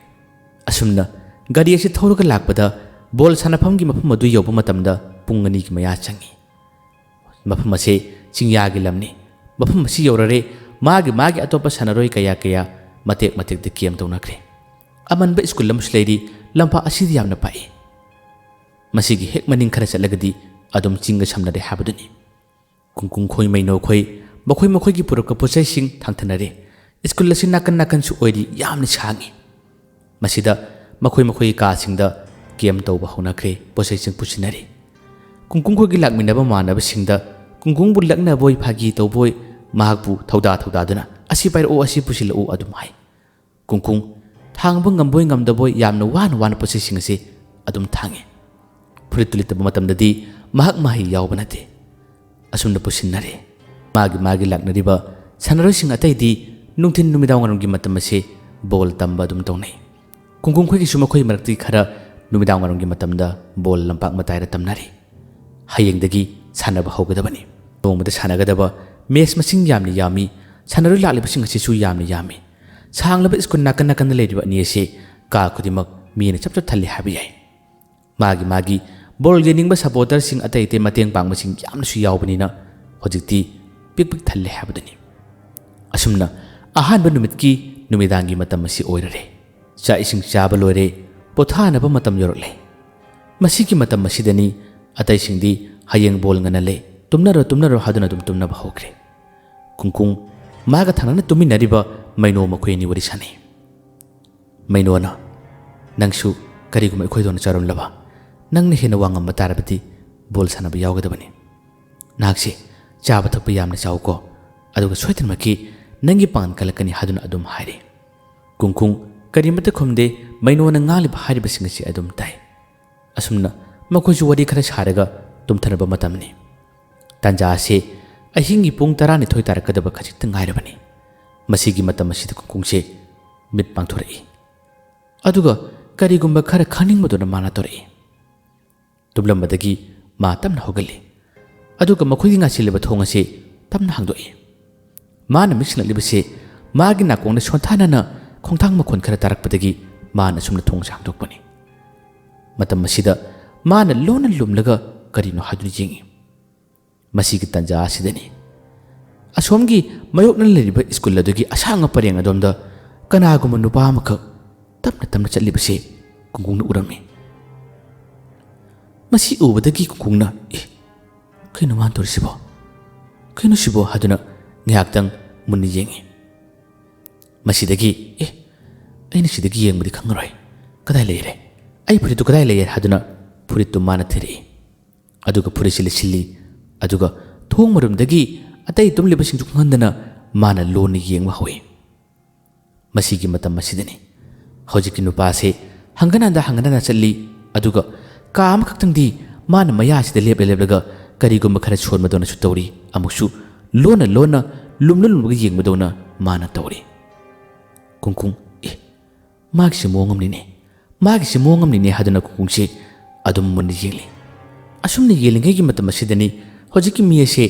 ꯑꯁꯨꯝꯅ ꯒꯥꯔꯤ ꯑꯁꯤ ꯊꯧꯔꯒ ꯂꯥꯛꯄꯗ ꯕꯣꯜ ꯁꯥꯟꯅꯐꯝꯒꯤ ꯃꯐꯝ ꯑꯗꯨ ꯌꯧꯕ ꯃꯇꯝꯗ ꯄꯨꯡ ꯑꯅꯤꯒꯤ ꯃꯌꯥ ꯆꯪꯏ꯫ ꯃꯐꯝ ꯑꯁꯤ ꯆꯤꯡꯌꯥꯒꯤ ꯂꯝꯅꯤ꯫ ꯃꯐꯝ ꯑꯁꯤ ꯌꯧꯔꯔꯦ, ꯃꯥꯒꯤ ꯃꯥꯒꯤ ꯑꯇꯣꯞꯄ ꯁꯥꯟꯅꯔꯣꯏ ꯀꯌꯥ ꯀꯌꯥ ꯃꯇꯦꯛ ꯃꯇꯦꯛꯇ ꯀꯦꯝ ꯇꯧꯅꯈ꯭ꯔꯦ꯫ ꯑꯃꯟꯕ ꯁ꯭ꯀꯨꯜ ꯑꯃꯁꯨ ꯂꯩꯔꯤ, ꯂꯝꯄꯥꯛ ꯑꯁꯤꯗꯤ ꯌꯥꯝꯅ ꯄꯥꯛꯏ꯫ ꯃꯁꯤꯒꯤ ꯍꯦꯛ ꯃꯅꯤꯡ ꯈꯔ ꯆꯠꯂꯒꯗꯤ ꯑꯗꯨꯝ ꯆꯤꯡꯒ ꯁꯝꯅꯔꯦ ꯍꯥꯏꯕꯗꯨꯅꯤ꯫ ꯀꯨꯡꯀꯨꯡ ꯈꯣꯏ, ꯃꯩꯅꯣ ꯈꯣꯏ ꯃꯈꯣꯏ ꯃꯈꯣꯏꯒꯤ ꯄꯨꯔꯛꯄ ꯄꯣꯠꯆꯩꯁꯤꯡ ꯊꯥꯡꯊꯅꯔꯦ꯫ ꯁ꯭ꯀꯨꯜ ꯑꯁꯤ ꯅꯥꯀꯟ ꯅꯥꯀꯟꯁꯨ ꯑꯣꯏꯔꯤ, ꯌꯥꯝꯅ ꯁꯥꯡꯏ꯫ ꯃꯁꯤꯗ ꯃꯈꯣꯏ ꯃꯈꯣꯏꯒꯤ ꯀꯥꯁꯤꯡꯗ ꯀꯦꯝ ꯇꯧꯕ ꯍꯧꯅꯈ꯭ꯔꯦ, ꯄꯣꯠꯆꯩꯁꯤꯡ ꯄꯨꯁꯤꯟꯅꯔꯦ꯫ ꯀꯨꯡꯀꯨꯡ ꯈꯣꯏꯒꯤ ꯂꯥꯛꯃꯤꯟꯅꯕ ꯃꯃꯥꯟꯅꯕꯁꯤꯡꯗ ꯀꯨꯡꯀꯨꯡꯕꯨ ꯂꯛꯅꯕꯣꯏ ꯐꯥꯒꯤ ꯇꯧꯕꯣꯏ ꯃꯍꯥꯛꯄꯨ ꯊꯧꯗꯥ ꯊꯧꯗꯥꯗꯨꯅ, "ꯑꯁꯤ ꯄꯥꯏꯔꯛꯎ, ꯑꯁꯤ ꯄꯨꯁꯤꯜꯂꯛꯎ" ꯑꯗꯨꯝ ꯍꯥꯏ꯫ ꯀꯨꯡꯀꯨꯡ ꯊꯥꯡꯕ ꯉꯝꯕꯣꯏ ꯉꯝꯗꯕꯣꯏ ꯌꯥꯝꯅ ꯋꯥꯅ ꯋꯥꯅ ꯄꯣꯠꯆꯩꯁꯤꯡ ꯑꯁꯤ ꯑꯗꯨꯝ ꯊꯥꯡꯉꯤ꯫ ꯐꯨꯔꯤꯠꯇꯨ ꯂꯤꯠꯇꯕ ꯃꯇꯝꯗꯗꯤ ꯃꯍꯥꯛ ꯃꯍꯩ ꯌꯥꯎꯕ ꯅꯠꯇꯦ꯫ ꯑꯁꯨꯝꯅ ꯄꯨꯁꯤꯟꯅꯔꯦ꯫ ꯃꯥꯒꯤ ꯃꯥꯒꯤ ꯂꯥꯛꯅꯔꯤꯕ ꯁꯥꯟꯅꯔꯣꯏꯁꯤꯡ ꯑꯇꯩꯗꯤ ꯅꯨꯡꯊꯤꯟ ꯅꯨꯃꯤꯗꯥꯡ ꯋꯥꯏꯔꯝꯒꯤ ꯃꯇꯝ ꯑꯁꯤ ꯕꯣꯜ ꯇꯝꯕ ꯑꯗꯨꯝ ꯇꯧꯅꯩ꯫ ꯀꯨꯡꯀꯨꯡ ꯈꯣꯏꯒꯤꯁꯨ ꯃꯈꯣꯏ ꯃꯔꯛꯇꯒꯤ ꯈꯔ ꯅꯨꯃꯤꯗꯥꯡ ꯋꯥꯏꯔꯝꯒꯤ ꯃꯇꯝꯗ ꯕꯣꯜ ꯂꯝꯄꯥꯛ ꯃꯇꯥꯏꯗ ꯇꯝꯅꯔꯤ꯫ ꯍꯌꯦꯡꯗꯒꯤ ꯁꯥꯟꯅꯕ ꯍꯧꯒꯗꯕꯅꯤ꯫ ꯅꯣꯡꯃꯗ ꯁꯥꯟꯅꯒꯗꯕ ꯃꯦꯆ ꯃꯁꯤꯡ ꯌꯥꯝꯅ ꯌꯥꯝꯃꯤ, ꯁꯥꯟꯅꯔꯣꯏ ꯂꯥꯛꯂꯤꯕꯁꯤꯡ ꯑꯁꯤꯁꯨ ꯌꯥꯝꯅ ꯌꯥꯝꯃꯤ꯫ ꯁꯥꯡꯂꯕ ꯁ꯭ꯀꯨꯜ ꯅꯥꯀꯟ ꯅꯥꯀꯟꯗ ꯂꯩꯔꯤꯕ ꯑꯅꯤ ꯑꯁꯤ ꯀꯥ ꯈꯨꯗꯤꯡꯃꯛ ꯃꯤꯅ ꯆꯞ ꯆꯞ ꯊꯜꯂꯤ ꯍꯥꯏꯕ ꯌꯥꯏ꯫ ꯃꯥꯒꯤ ꯃꯥꯒꯤ ꯕꯣꯜ ꯌꯦꯡꯅꯤꯡꯕ ꯁꯄꯣꯔꯇꯔꯁꯤꯡ ꯑꯇꯩ ꯑꯇꯩ ꯃꯇꯦꯡ ꯄꯥꯡꯕꯁꯤꯡ ꯌꯥꯝꯅꯁꯨ ꯌꯥꯎꯕꯅꯤꯅ ꯍꯧꯖꯤꯛꯇꯤ ꯄꯤꯛ ꯄꯤꯛ ꯊꯜꯂꯦ ꯍꯥꯏꯕꯗꯨꯅꯤ꯫ ꯑꯁꯨꯝꯅ ꯑꯍꯥꯟꯕ ꯅꯨꯃꯤꯠꯀꯤ ꯅꯨꯃꯤꯗꯥꯡꯒꯤ ꯃꯇꯝ ꯑꯁꯤ ꯑꯣꯏꯔꯔꯦ꯫ ꯆꯥꯛ ꯏꯁꯤꯡ ꯆꯥꯕ ꯂꯣꯏꯔꯦ, ꯄꯣꯊꯥꯅꯕ ꯃꯇꯝ ꯌꯧꯔꯛꯂꯦ꯫ ꯃꯁꯤꯒꯤ ꯃꯇꯝ ꯑꯁꯤꯗꯅꯤ ꯑꯇꯩꯁꯤꯡꯗꯤ ꯍꯌꯦꯡ ꯕꯣꯜ ꯉꯟꯅ ꯂꯩ, ꯇꯨꯝꯅꯔꯣ ꯇꯨꯝꯅꯔꯣ ꯍꯥꯏꯗꯨꯅ ꯑꯗꯨꯝ ꯇꯨꯝꯅꯕ ꯍꯧꯈ꯭ꯔꯦ꯫ ꯀꯨꯡꯀꯨꯡ ꯃꯥꯒ ꯊꯪꯅꯅ ꯇꯨꯝꯃꯤꯟꯅꯔꯤꯕ ꯃꯩꯅꯣ ꯃꯈꯣꯏ ꯑꯅꯤ ꯋꯥꯔꯤ ꯁꯥꯟꯅꯩ꯫ ꯃꯩꯅꯣꯅ, "ꯅꯪꯁꯨ ꯀꯔꯤꯒꯨꯝꯕ ꯑꯩꯈꯣꯏꯗꯧꯅ ꯆꯥꯎꯔꯝꯂꯕ, ꯅꯪꯅ ꯍꯦꯟꯅ ꯋꯥ ꯉꯝꯕ ꯇꯥꯔꯕꯗꯤ ꯕꯣꯜ ꯁꯥꯟꯅꯕ ꯌꯥꯎꯒꯗꯕꯅꯤ꯫ ꯅꯍꯥꯛꯁꯦ ꯆꯥꯕ ꯊꯛꯄ ꯌꯥꯝꯅ ꯆꯥꯎꯀꯣ, ꯑꯗꯨꯒ ꯁꯣꯏꯗꯅꯃꯛꯀꯤ ꯅꯪꯒꯤ ꯄꯥꯡꯒꯜ ꯀꯜꯂꯛꯀꯅꯤ" ꯍꯥꯏꯗꯨꯅ ꯑꯗꯨꯝ ꯍꯥꯏꯔꯤ꯫ ꯀꯨꯡꯀꯨꯡ ꯀꯔꯤꯃꯠꯇ ꯈꯨꯝꯗꯦ꯫ ꯃꯩꯅꯣꯅ ꯉꯥꯡꯂꯤꯕ ꯍꯥꯏꯔꯤꯕꯁꯤꯡ ꯑꯁꯤ ꯑꯗꯨꯝ ꯇꯥꯏ꯫ ꯑꯁꯨꯝꯅ ꯃꯈꯣꯏꯁꯨ ꯋꯥꯔꯤ ꯈꯔ ꯁꯥꯔꯒ ꯇꯨꯝꯊꯅꯕ ꯃꯇꯝꯅꯤ꯫ ꯇꯥꯟꯖꯥ ꯑꯁꯤ ꯑꯍꯤꯡꯒꯤ ꯄꯨꯡ ꯇꯔꯥꯅꯤꯊꯣꯏ ꯇꯥꯔꯛꯀꯗꯕ ꯈꯖꯤꯛꯇ ꯉꯥꯏꯔꯕꯅꯤ꯫ ꯃꯁꯤꯒꯤ ꯃꯇꯝ ꯑꯁꯤꯗ ꯀꯨꯡꯀꯨꯡꯁꯦ ꯃꯤꯠ ꯄꯥꯡꯊꯣꯔꯛꯏ꯫ ꯑꯗꯨꯒ ꯀꯔꯤꯒꯨꯝꯕ ꯈꯔ ꯈꯪꯅꯤꯡꯕꯗꯨꯅ ꯃꯥꯅ ꯇꯧꯔꯛꯏ꯫ ꯇꯨꯝꯂꯝꯕꯗꯒꯤ ꯃꯥ ꯇꯞꯅ ꯍꯧꯒꯠꯂꯤ꯫ ꯑꯗꯨꯒ ꯃꯈꯣꯏꯒꯤ ꯉꯥꯁꯤꯜꯂꯤꯕ ꯊꯣꯡ ꯑꯁꯤ ꯇꯞꯅ ꯍꯥꯡꯗꯣꯛꯏ꯫ ꯃꯥꯅ ꯃꯤꯠꯁꯤꯡꯂꯛꯂꯤꯕꯁꯤ ꯃꯥꯒꯤ ꯅꯥꯀꯣꯡꯗ ꯁꯣꯟꯊꯥꯅꯅ ꯈꯣꯡꯊꯥꯡ ꯃꯈꯣꯟ ꯈꯔ ꯇꯥꯔꯛꯄꯗꯒꯤ ꯃꯥꯅ ꯑꯁꯨꯝꯅ ꯊꯣꯡꯁꯦ ꯍꯥꯡꯗꯣꯛꯄꯅꯤ꯫ ꯃꯇꯝ ꯑꯁꯤꯗ ꯃꯥꯅ ꯂꯣꯟꯅ ꯂꯨꯝꯂꯒ ꯀꯔꯤꯅꯣ ꯍꯥꯏꯗꯨꯅ ꯌꯦꯡꯏ꯫ ꯃꯁꯤꯒꯤ ꯇꯥꯟꯖꯥ ꯑꯁꯤꯗꯅꯤ ꯑꯁꯣꯝꯒꯤ ꯃꯥꯌꯣꯛꯅꯅ ꯂꯩꯔꯤꯕ ꯁ꯭ꯀꯨꯜ ꯑꯗꯨꯒꯤ ꯑꯁꯥꯡꯕ ꯄꯔꯦꯡ ꯑꯗꯣꯝꯗ ꯀꯅꯥꯒꯨꯝꯕ ꯅꯨꯄꯥ ꯑꯃꯈꯛ ꯇꯞꯅ ꯇꯞꯅ ꯆꯠꯂꯤꯕꯁꯤ ꯀꯨꯡꯀꯨꯡꯅ ꯎꯔꯝꯃꯤ꯫ ꯃꯁꯤ ꯎꯕꯗꯒꯤ ꯀꯨꯡꯀꯨꯡꯅ, "ꯑꯦ, ꯀꯩꯅꯣ ꯃꯥꯅ ꯇꯧꯔꯤꯁꯤꯕꯣ? ꯀꯩꯅꯣ ꯁꯤꯕꯣ?" ꯍꯥꯏꯗꯨꯅ ꯉꯥꯏꯍꯥꯛꯇꯪ ꯃꯨꯟꯅ ꯌꯦꯡꯉꯤ꯫ ꯃꯁꯤꯗꯒꯤ, "ꯑꯦ, ꯑꯩꯅ ꯁꯤꯗꯒꯤ ꯌꯦꯡꯕꯗꯤ ꯈꯪꯉꯔꯣꯏ꯫ ꯀꯗꯥꯏ ꯂꯩꯔꯦ? ꯑꯩ ꯐꯨꯔꯤꯠꯇꯨ ꯀꯗꯥꯏ ꯂꯩꯔꯦ?" ꯍꯥꯏꯗꯨꯅ ꯐꯨꯔꯤꯠꯇꯨ ꯃꯥꯅ ꯊꯤꯔꯛꯏ꯫ ꯑꯗꯨꯒ ꯐꯨꯔꯤꯠꯁꯤ ꯂꯤꯠꯁꯤꯜꯂꯤ꯫ ꯑꯗꯨꯒ ꯊꯣꯡ ꯃꯔꯨꯝꯗꯒꯤ ꯑꯇꯩ ꯇꯨꯝꯂꯤꯕꯁꯤꯡꯁꯨ ꯈꯪꯍꯟꯗꯅ ꯃꯥꯅ ꯂꯣꯟꯅ ꯌꯦꯡꯕ ꯍꯧꯏ꯫ ꯃꯁꯤꯒꯤ ꯃꯇꯝ ꯑꯁꯤꯗꯅꯤ ꯍꯧꯖꯤꯛꯀꯤ ꯅꯨꯄꯥꯁꯦ ꯍꯪꯒꯠ ꯍꯟꯗ ꯍꯪꯒꯠ ꯍꯟꯗ ꯆꯠꯂꯤ꯫ ꯑꯗꯨꯒ ꯀꯥ ꯑꯃꯈꯛꯇꯪꯗꯤ ꯃꯥꯅ ꯃꯌꯥꯁꯤꯗ ꯂꯦꯞꯂ ꯂꯦꯞꯂꯒ ꯀꯔꯤꯒꯨꯝꯕ ꯈꯔ ꯁꯣꯟꯕꯗꯧꯅꯁꯨ ꯇꯧꯔꯤ, ꯑꯃꯨꯛꯁꯨ ꯂꯣꯟꯅ ꯂꯣꯟꯅ ꯂꯨꯝꯂ ꯂꯨꯝꯂꯒ ꯌꯦꯡꯕꯗꯧꯅ ꯃꯥꯅ ꯇꯧꯔꯤ꯫ ꯀꯨꯡꯀꯨꯡ, ꯑꯦ, ꯃꯥꯒꯤꯁꯦ ꯃꯑꯣꯡ ꯑꯃꯅꯤꯅꯦ, ꯃꯥꯒꯤꯁꯦ ꯃꯑꯣꯡ ꯑꯃꯅꯤꯅꯦ ꯍꯥꯏꯗꯨꯅ ꯀꯨꯡꯀꯨꯡꯁꯦ ꯑꯗꯨꯝ ꯃꯨꯟꯅ ꯌꯦꯡꯂꯤ꯫ ꯑꯁꯨꯝꯅ ꯌꯦꯡꯂꯤꯉꯩꯒꯤ ꯃꯇꯝ ꯑꯁꯤꯗꯅꯤ ꯍꯧꯖꯤꯛꯀꯤ ꯃꯤ ꯑꯁꯦ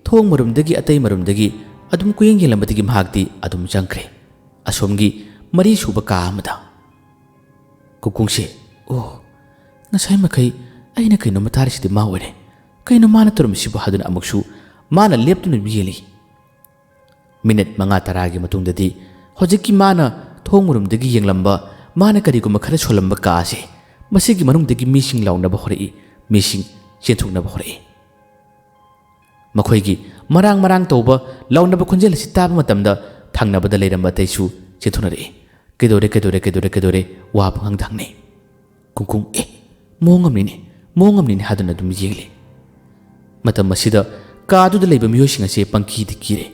ꯊꯣꯡ ꯃꯔꯨꯝꯗꯒꯤ ꯑꯇꯩ ꯃꯔꯨꯝꯗꯒꯤ ꯑꯗꯨꯝ ꯀꯨꯌꯦꯡ ꯌꯦꯡꯂꯝꯕꯗꯒꯤ ꯃꯍꯥꯛꯇꯤ ꯑꯗꯨꯝ ꯆꯪꯈ꯭ꯔꯦ ꯑꯁꯣꯝꯒꯤ ꯃꯔꯤꯁꯨꯕ ꯀꯥ ꯑꯃꯗ꯫ ꯀꯨꯡꯀꯨꯡꯁꯦ, ꯑꯣ, ꯉꯁꯥꯏ ꯃꯈꯩ ꯑꯩꯅ ꯀꯩꯅꯣꯝꯃ ꯇꯥꯔꯤꯁꯤꯗꯤ ꯃꯥ ꯑꯣꯏꯔꯦ꯫ ꯀꯩꯅꯣ ꯃꯥꯅ ꯇꯧꯔꯝꯃꯤꯁꯤꯕꯨ ꯍꯥꯏꯗꯨꯅ ꯑꯃꯨꯛꯁꯨ ꯃꯥꯅ ꯂꯦꯞꯇꯨꯅ ꯌꯦꯡꯂꯤ꯫ ꯃꯤꯅꯤꯠ ꯃꯉꯥ ꯇꯔꯥꯒꯤ ꯃꯇꯨꯡꯗꯗꯤ ꯍꯧꯖꯤꯛꯀꯤ ꯃꯥꯅ ꯊꯣꯡ ꯃꯔꯨꯝꯗꯒꯤ ꯌꯦꯡꯂꯝꯕ, ꯃꯥꯅ ꯀꯔꯤꯒꯨꯝꯕ ꯈꯔ ꯁꯣꯜꯂꯝꯕ ꯀꯥ ꯑꯁꯦ, ꯃꯁꯤꯒꯤ ꯃꯅꯨꯡꯗꯒꯤ ꯃꯤꯁꯤꯡ ꯂꯥꯎꯅꯕ ꯍꯧꯔꯛꯏ, ꯃꯤꯁꯤꯡ ꯆꯦꯟꯊꯣꯛꯅꯕ ꯍꯧꯔꯛꯏ꯫ ꯃꯈꯣꯏꯒꯤ ꯃꯔꯥꯡ ꯃꯔꯥꯡ ꯇꯧꯕ ꯂꯥꯎꯅꯕ ꯈꯣꯟꯖꯦꯜ ꯑꯁꯤ ꯇꯥꯕ ꯃꯇꯝꯗ ꯊꯪꯅꯕꯗ ꯂꯩꯔꯝꯕ ꯑꯇꯩꯁꯨ ꯆꯦꯟꯊꯣꯛꯅꯔꯛꯏ꯫ "ꯀꯩꯗꯧꯔꯦ, ꯀꯩꯗꯧꯔꯦ, ꯀꯩꯗꯧꯔꯦ, ꯀꯩꯗꯧꯔꯦ?" ꯋꯥ ꯄꯪꯍꯪꯗ ꯍꯪꯅꯩ꯫ ꯀꯨꯡꯀꯨꯡ, "ꯑꯦ, ꯃꯑꯣꯡ ꯑꯃꯅꯤꯅꯦ, ꯃꯑꯣꯡ ꯑꯃꯅꯤꯅꯦ" ꯍꯥꯏꯗꯨꯅ ꯑꯗꯨꯝ ꯌꯦꯡꯂꯤ꯫ ꯃꯇꯝ ꯑꯁꯤꯗ ꯀꯥꯗꯨꯗ ꯂꯩꯕ ꯃꯤꯑꯣꯏꯁꯤꯡ ꯑꯁꯤ ꯄꯪꯀꯤꯗ ꯀꯤꯔꯦ꯫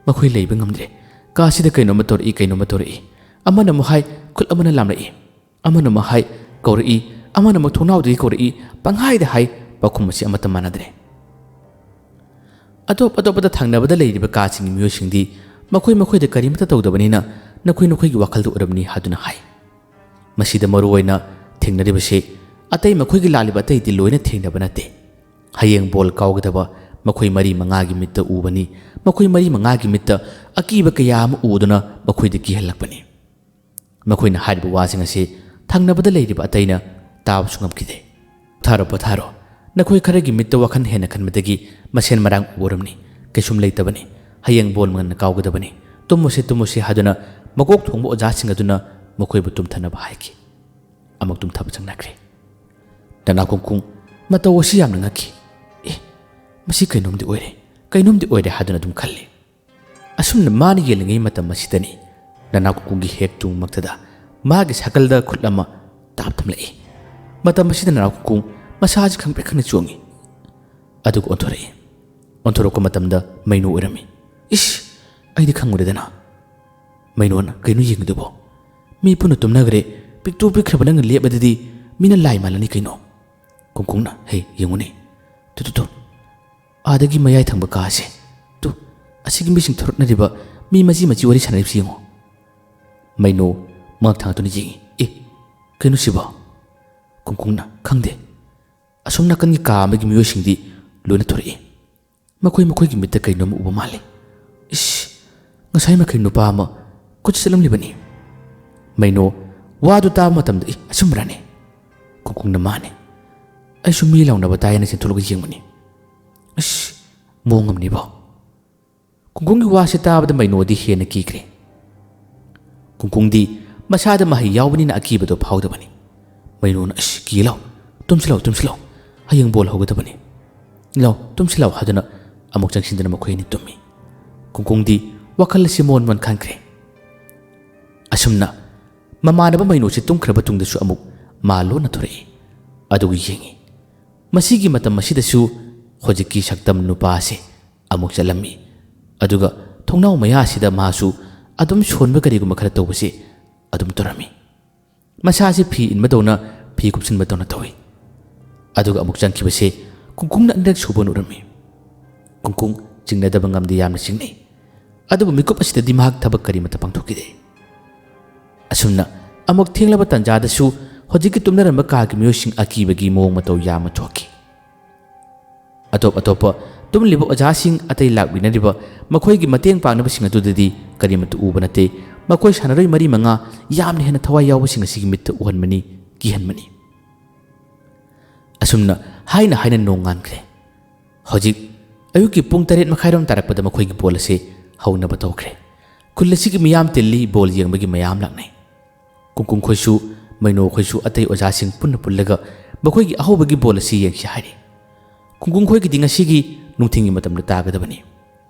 ꯃꯈꯣꯏ ꯂꯩꯕ ꯉꯝꯗ꯭ꯔꯦ꯫ ꯀꯥꯁꯤꯗ ꯀꯩꯅꯣꯝꯃ ꯇꯧꯔꯛꯏ, ꯀꯩꯅꯣꯝꯃ ꯇꯧꯔꯛꯏ꯫ ꯑꯃꯅ ꯑꯃꯨꯛ ꯍꯥꯏ, ꯈꯨꯠ ꯑꯃꯅ ꯂꯥꯝꯂꯛꯏ꯫ ꯑꯃꯅ ꯑꯃꯨꯛ ꯍꯥꯏ, ꯀꯧꯔꯛꯏ꯫ ꯑꯃꯅ ꯑꯃꯨꯛ ꯊꯣꯡꯅꯥꯎꯗꯒꯤ ꯀꯧꯔꯛꯏ꯫ ꯄꯪꯍꯥꯏꯗ ꯍꯥꯏ, ꯄꯥꯎꯈꯨꯝ ꯑꯁꯤ ꯑꯃꯠꯇ ꯃꯥꯟꯅꯗ꯭ꯔꯦ꯫ ꯑꯇꯣꯞ ꯑꯇꯣꯞꯄꯗ ꯊꯪꯅꯕꯗ ꯂꯩꯔꯤꯕ ꯀꯥꯁꯤꯡꯒꯤ ꯃꯤꯑꯣꯏꯁꯤꯡꯗꯤ ꯃꯈꯣꯏ ꯃꯈꯣꯏꯗ ꯀꯔꯤꯃꯠꯇ ꯇꯧꯗꯕꯅꯤꯅ ꯅꯈꯣꯏ ꯅꯈꯣꯏꯒꯤ ꯋꯥꯈꯜꯗ ꯑꯣꯏꯔꯝꯅꯤ ꯍꯥꯏꯗꯨꯅ ꯍꯥꯏ꯫ ꯃꯁꯤꯗ ꯃꯔꯨ ꯑꯣꯏꯅ ꯊꯦꯡꯅꯔꯤꯕꯁꯤ ꯑꯇꯩ ꯃꯈꯣꯏꯒꯤ ꯂꯥꯜꯂꯤꯕ ꯑꯇꯩꯗꯤ ꯂꯣꯏꯅ ꯊꯦꯡꯅꯕ ꯅꯠꯇꯦ꯫ ꯍꯌꯦꯡ ꯕꯣꯜ ꯀꯥꯎꯒꯗꯕ ꯃꯈꯣꯏ ꯃꯔꯤ ꯃꯉꯥꯒꯤ ꯃꯤꯠꯇ ꯎꯕꯅꯤ꯫ ꯃꯈꯣꯏ ꯃꯔꯤ ꯃꯉꯥꯒꯤ ꯃꯤꯠꯇ ꯑꯀꯤꯕ ꯀꯌꯥ ꯑꯃ ꯎꯗꯨꯅ ꯃꯈꯣꯏꯗ ꯀꯤꯍꯜꯂꯛꯄꯅꯤ꯫ ꯃꯈꯣꯏꯅ ꯍꯥꯏꯔꯤꯕ ꯋꯥꯁꯤꯡ ꯑꯁꯤ ꯊꯪꯅꯕꯗ ꯂꯩꯔꯤꯕ ꯑꯇꯩꯅ ꯇꯥꯕꯁꯨ ꯉꯝꯈꯤꯗꯦ꯫ "ꯄꯣꯊꯥꯔꯣ, ꯄꯣꯊꯥꯔꯣ꯫ ꯅꯈꯣꯏ ꯈꯔꯒꯤ ꯃꯤꯠꯇ ꯋꯥꯈꯜ ꯍꯦꯟꯅ ꯈꯟꯕꯗꯒꯤ ꯃꯁꯦꯟ ꯃꯔꯥꯡ ꯎꯕ ꯑꯣꯏꯔꯝꯅꯤ꯫ ꯀꯩꯁꯨꯝ ꯂꯩꯇꯕꯅꯤ꯫ ꯍꯌꯦꯡ ꯕꯣꯜ ꯉꯟꯅ ꯀꯥꯎꯒꯗꯕꯅꯤ꯫ ꯇꯨꯝꯃꯨꯁꯦ, ꯇꯨꯝꯃꯨꯁꯦ" ꯍꯥꯏꯗꯨꯅ ꯃꯀꯣꯛ ꯊꯣꯡꯕ ꯑꯣꯖꯥꯁꯤꯡ ꯑꯗꯨꯅ ꯃꯈꯣꯏꯕꯨ ꯇꯨꯝꯊꯅꯕ ꯍꯥꯏꯈꯤ꯫ ꯑꯃꯨꯛ ꯇꯨꯝꯊꯕ ꯆꯪꯅꯈ꯭ꯔꯦ꯫ ꯅꯅꯥ ꯀꯨꯡꯀꯨꯡ ꯃꯇꯧ ꯑꯁꯤ ꯌꯥꯝꯅ ꯉꯛꯈꯤ꯫ "ꯑꯦ, ꯃꯁꯤ ꯀꯩꯅꯣꯝꯗꯤ ꯑꯣꯏꯔꯦ, ꯀꯩꯅꯣꯝꯗꯤ ꯑꯣꯏꯔꯦ" ꯍꯥꯏꯗꯨꯅ ꯑꯗꯨꯝ ꯈꯜꯂꯤ꯫ ꯑꯁꯨꯝꯅ ꯃꯥꯅ ꯌꯦꯡꯂꯤꯉꯩ ꯃꯇꯝ ꯑꯁꯤꯗꯅꯤ ꯅꯅꯥ ꯀꯨꯡꯀꯨꯡꯒꯤ ꯍꯦꯛ ꯇꯨꯡꯃꯛꯇꯗ ꯃꯥꯒꯤ ꯁꯥꯀꯜꯗ ꯈꯨꯠ ꯑꯃ ꯇꯥꯞ ꯊꯝꯂꯛꯏ꯫ ꯃꯇꯝ ꯑꯁꯤꯗ ꯅꯅꯥ ꯀꯨꯡꯀꯨꯡ ꯃꯁꯥꯁꯤ ꯈꯪꯄ꯭ꯔꯦꯛ ꯈꯪꯅ ꯆꯣꯡꯉꯤ꯫ ꯑꯗꯨꯒ ꯑꯣꯟꯊꯣꯔꯛꯏ꯫ ꯑꯣꯟꯊꯣꯔꯛꯄ ꯃꯇꯝꯗ ꯃꯩꯅꯨ ꯑꯣꯏꯔꯝꯃꯤ꯫ "ꯏꯁ! ꯑꯩꯗꯤ ꯈꯪꯉꯨꯔꯦꯗꯅ꯫" ꯃꯩꯅꯨꯅ, "ꯀꯩꯅꯣ ꯌꯦꯡꯉꯤꯗꯨꯕꯣ? ꯃꯤ ꯄꯨꯟꯅ ꯇꯨꯝꯅꯈ꯭ꯔꯦ, ꯄꯤꯛꯇꯨ ꯄꯤꯛꯈ꯭ꯔꯕ ꯅꯪꯅ ꯂꯦꯞꯂꯗꯨꯗꯤ ꯃꯤꯅ ꯂꯥꯏ ꯃꯥꯜꯂꯅꯤ ꯀꯩꯅꯣ?" ꯀꯨꯡꯀꯨꯡꯅ, "ꯍꯦ, ꯌꯦꯡꯉꯨꯅꯦ, ꯇꯨ, ꯇꯨ, ꯇꯨ, ꯑꯥꯗꯒꯤ ꯃꯌꯥꯏ ꯊꯪꯕ ꯀꯥꯁꯦ꯫ ꯇꯨ, ꯑꯁꯤꯒꯤ ꯃꯤꯁꯤꯡ ꯊꯣꯔꯛꯅꯔꯤꯕ ꯃꯤ ꯃꯆꯤ ꯃꯆꯤ ꯋꯥꯔꯤ ꯁꯥꯟꯅꯔꯤꯕꯁꯤ ꯌꯦꯡꯉꯣ꯫ ꯃꯩꯅꯣ ꯃꯉꯛ ꯊꯥꯡꯒꯠꯇꯨꯅ ꯌꯦꯡꯉꯤ꯫ "ꯑꯦ, ꯀꯩꯅꯣ ꯁꯤꯕꯣ?" ꯀꯨꯡꯀꯨꯡꯅ, "ꯈꯪꯗꯦ꯫ ꯑꯁꯣꯝ ꯅꯥꯀꯟꯒꯤ ꯀꯥ ꯑꯃꯒꯤ ꯃꯤꯑꯣꯏꯁꯤꯡꯗꯤ ꯂꯣꯏꯅ ꯊꯣꯔꯛꯏ꯫ ꯃꯈꯣꯏ ꯃꯈꯣꯏꯒꯤ ꯃꯤꯠꯇ ꯀꯩꯅꯣꯝꯃ ꯎꯕ ꯃꯥꯜꯂꯤ꯫ ꯏꯁ, ꯉꯁꯥꯏ ꯃꯈꯩ ꯅꯨꯄꯥ ꯑꯃ ꯀꯣꯏꯆꯠ ꯆꯠꯂꯝꯂꯤꯕꯅꯤ꯫" ꯃꯩꯅꯣ ꯋꯥꯗꯨ ꯇꯥꯕ ꯃꯇꯝꯗ, "ꯏ, ꯑꯆꯨꯝꯕꯔꯅꯦ?" ꯀꯨꯡꯀꯨꯡꯅ, "ꯃꯥꯅꯦ꯫ ꯑꯩꯁꯨ ꯃꯤ ꯂꯥꯎꯅꯕ ꯇꯥꯏꯌꯦꯅ ꯆꯦꯟꯊꯣꯛꯂꯒ ꯌꯦꯡꯕꯅꯤ꯫ ꯏꯁ, ꯃꯑꯣꯡ ꯑꯃꯅꯤꯕꯣ꯫" ꯀꯨꯡꯀꯨꯡꯒꯤ ꯋꯥꯁꯤ ꯇꯥꯕꯗ ꯃꯩꯅꯣꯗꯤ ꯍꯦꯟꯅ ꯀꯤꯈ꯭ꯔꯦ꯫ ꯀꯨꯡꯀꯨꯡꯗꯤ ꯃꯁꯥꯗ ꯃꯍꯩ ꯌꯥꯎꯕꯅꯤꯅ ꯑꯀꯤꯕꯗꯣ ꯐꯥꯎꯗꯕꯅꯤ꯫ ꯃꯩꯅꯣꯅ, "ꯑꯁ, ꯀꯤ ꯂꯥꯎ, ꯇꯨꯝꯁꯤ ꯂꯥꯎ, ꯇꯨꯝꯁꯤ ꯂꯥꯎ, ꯍꯌꯦꯡ ꯕꯣꯜ ꯍꯧꯒꯗꯕꯅꯤ꯫ ꯂꯥꯎ, ꯇꯨꯝꯁꯤ ꯂꯥꯎ" ꯍꯥꯏꯗꯨꯅ ꯑꯃꯨꯛ ꯆꯪꯁꯤꯟꯗꯨꯅ ꯃꯈꯣꯏ ꯑꯅꯤ ꯇꯨꯝꯃꯤ꯫ ꯀꯨꯡꯀꯨꯡꯗꯤ ꯋꯥꯈꯜ ꯑꯁꯤ ꯃꯣꯟ ꯃꯣꯟ ꯈꯟꯈ꯭ꯔꯦ꯫ ꯑꯁꯨꯝꯅ ꯃꯃꯥꯟꯅꯕ ꯃꯩꯅꯣꯁꯤ ꯇꯨꯝꯈ꯭ꯔꯕ ꯇꯨꯡꯗꯁꯨ ꯑꯃꯨꯛ ꯃꯥ ꯂꯣꯟꯅ ꯊꯣꯔꯛꯏ꯫ ꯑꯗꯨꯒ ꯌꯦꯡꯉꯤ꯫ ꯃꯁꯤꯒꯤ ꯃꯇꯝ ꯑꯁꯤꯗꯁꯨ ꯍꯧꯖꯤꯛꯀꯤ ꯁꯛꯇꯝ ꯅꯨꯄꯥ ꯑꯁꯤ ꯑꯃꯨꯛ ꯆꯠꯂꯝꯃꯤ꯫ ꯑꯗꯨꯒ ꯊꯣꯡꯅꯥꯎ ꯃꯌꯥ ꯑꯁꯤꯗ ꯃꯥꯁꯨ ꯑꯗꯨꯝ ꯁꯣꯟꯕ ꯀꯔꯤꯒꯨꯝꯕ ꯈꯔ ꯇꯧꯕꯁꯦ ꯑꯗꯨꯝ ꯇꯧꯔꯝꯃꯤ꯫ ꯃꯁꯥꯁꯤ ꯐꯤ ꯏꯟꯕꯗꯧꯅ ꯐꯤ ꯀꯨꯞꯁꯤꯟꯕꯗꯧꯅ ꯇꯧꯏ꯫ ꯑꯗꯨꯒ ꯑꯃꯨꯛ ꯆꯪꯈꯤꯕꯁꯦ ꯀꯨꯡꯀꯨꯡꯅ ꯑꯅꯤꯔꯛ ꯁꯨꯕ ꯑꯣꯏꯅ ꯎꯔꯝꯃꯤ꯫ ꯀꯨꯡꯀꯨꯡ ꯆꯤꯡꯅꯗꯕ ꯉꯝꯗꯦ, ꯌꯥꯝꯅ ꯆꯤꯡꯅꯩ꯫ ꯑꯗꯨꯕꯨ ꯃꯤꯀꯨꯞ ꯑꯁꯤꯗꯗꯤ ꯃꯍꯥꯛ ꯊꯕꯛ ꯀꯔꯤꯃꯠꯇ ꯄꯥꯡꯊꯣꯛꯈꯤꯗꯦ꯫ ꯑꯁꯨꯝꯅ ꯑꯃꯨꯛ ꯊꯦꯡꯂꯕ ꯇꯥꯟꯖꯥꯗꯁꯨ ꯍꯧꯖꯤꯛꯀꯤ ꯇꯨꯝꯅꯔꯝꯕ ꯀꯥꯒꯤ ꯃꯤꯑꯣꯏꯁꯤꯡ ꯑꯀꯤꯕꯒꯤ ꯃꯑꯣꯡ ꯃꯇꯧ ꯌꯥꯝꯅ ꯊꯣꯛꯈꯤ꯫ ꯑꯇꯣꯞ ꯑꯇꯣꯞꯄ ꯇꯨꯝꯂꯤꯕ ꯑꯣꯖꯥꯁꯤꯡ, ꯑꯇꯩ ꯂꯥꯛꯃꯤꯟꯅꯔꯤꯕ ꯃꯈꯣꯏꯒꯤ ꯃꯇꯦꯡ ꯄꯥꯡꯅꯕꯁꯤꯡ ꯑꯗꯨꯗꯗꯤ ꯀꯔꯤꯃꯠꯇ ꯎꯕ ꯅꯠꯇꯦ꯫ ꯃꯈꯣꯏ ꯁꯥꯟꯅꯔꯣꯏ ꯃꯔꯤ ꯃꯉꯥ ꯌꯥꯝꯅ ꯍꯦꯟꯅ ꯊꯋꯥꯏ ꯌꯥꯎꯕꯁꯤꯡ ꯑꯁꯤꯒꯤ ꯃꯤꯠꯇ ꯎꯍꯟꯕꯅꯤ, ꯀꯤꯍꯟꯕꯅꯤ꯫ ꯑꯁꯨꯝꯅ ꯍꯥꯏꯅ ꯍꯥꯏꯅ ꯅꯣꯡ ꯉꯥꯟꯈ꯭ꯔꯦ꯫ ꯍꯧꯖꯤꯛ ꯑꯌꯨꯛꯀꯤ ꯄꯨꯡ ꯇꯔꯦꯠ ꯃꯈꯥꯏꯔꯣꯝ ꯇꯥꯔꯛꯄꯗ ꯃꯈꯣꯏꯒꯤ ꯕꯣꯜ ꯑꯁꯤ ꯍꯧꯅꯕ ꯇꯧꯈ꯭ꯔꯦ꯫ ꯈꯨꯜ ꯑꯁꯤꯒꯤ ꯃꯤꯌꯥꯝ ꯇꯤꯜꯂꯤ, ꯕꯣꯜ ꯌꯦꯡꯕꯒꯤ ꯃꯌꯥꯝ ꯂꯥꯛꯅꯩ꯫ ꯀꯨꯡꯀꯨꯡ ꯈꯣꯏꯁꯨ, ꯃꯩꯅꯣ ꯈꯣꯏꯁꯨ ꯑꯇꯩ ꯑꯣꯖꯥꯁꯤꯡ ꯄꯨꯟꯅ ꯄꯨꯜꯂꯒ ꯃꯈꯣꯏꯒꯤ ꯑꯍꯧꯕꯒꯤ ꯕꯣꯜ ꯑꯁꯤ ꯌꯦꯡꯁꯤ ꯍꯥꯏꯔꯤ꯫ ꯀꯨꯡꯀꯨꯡ ꯈꯣꯏꯒꯤꯗꯤ ꯉꯁꯤꯒꯤ ꯅꯨꯡꯊꯤꯜꯒꯤ ꯃꯇꯝꯗ ꯇꯥꯒꯗꯕꯅꯤ꯫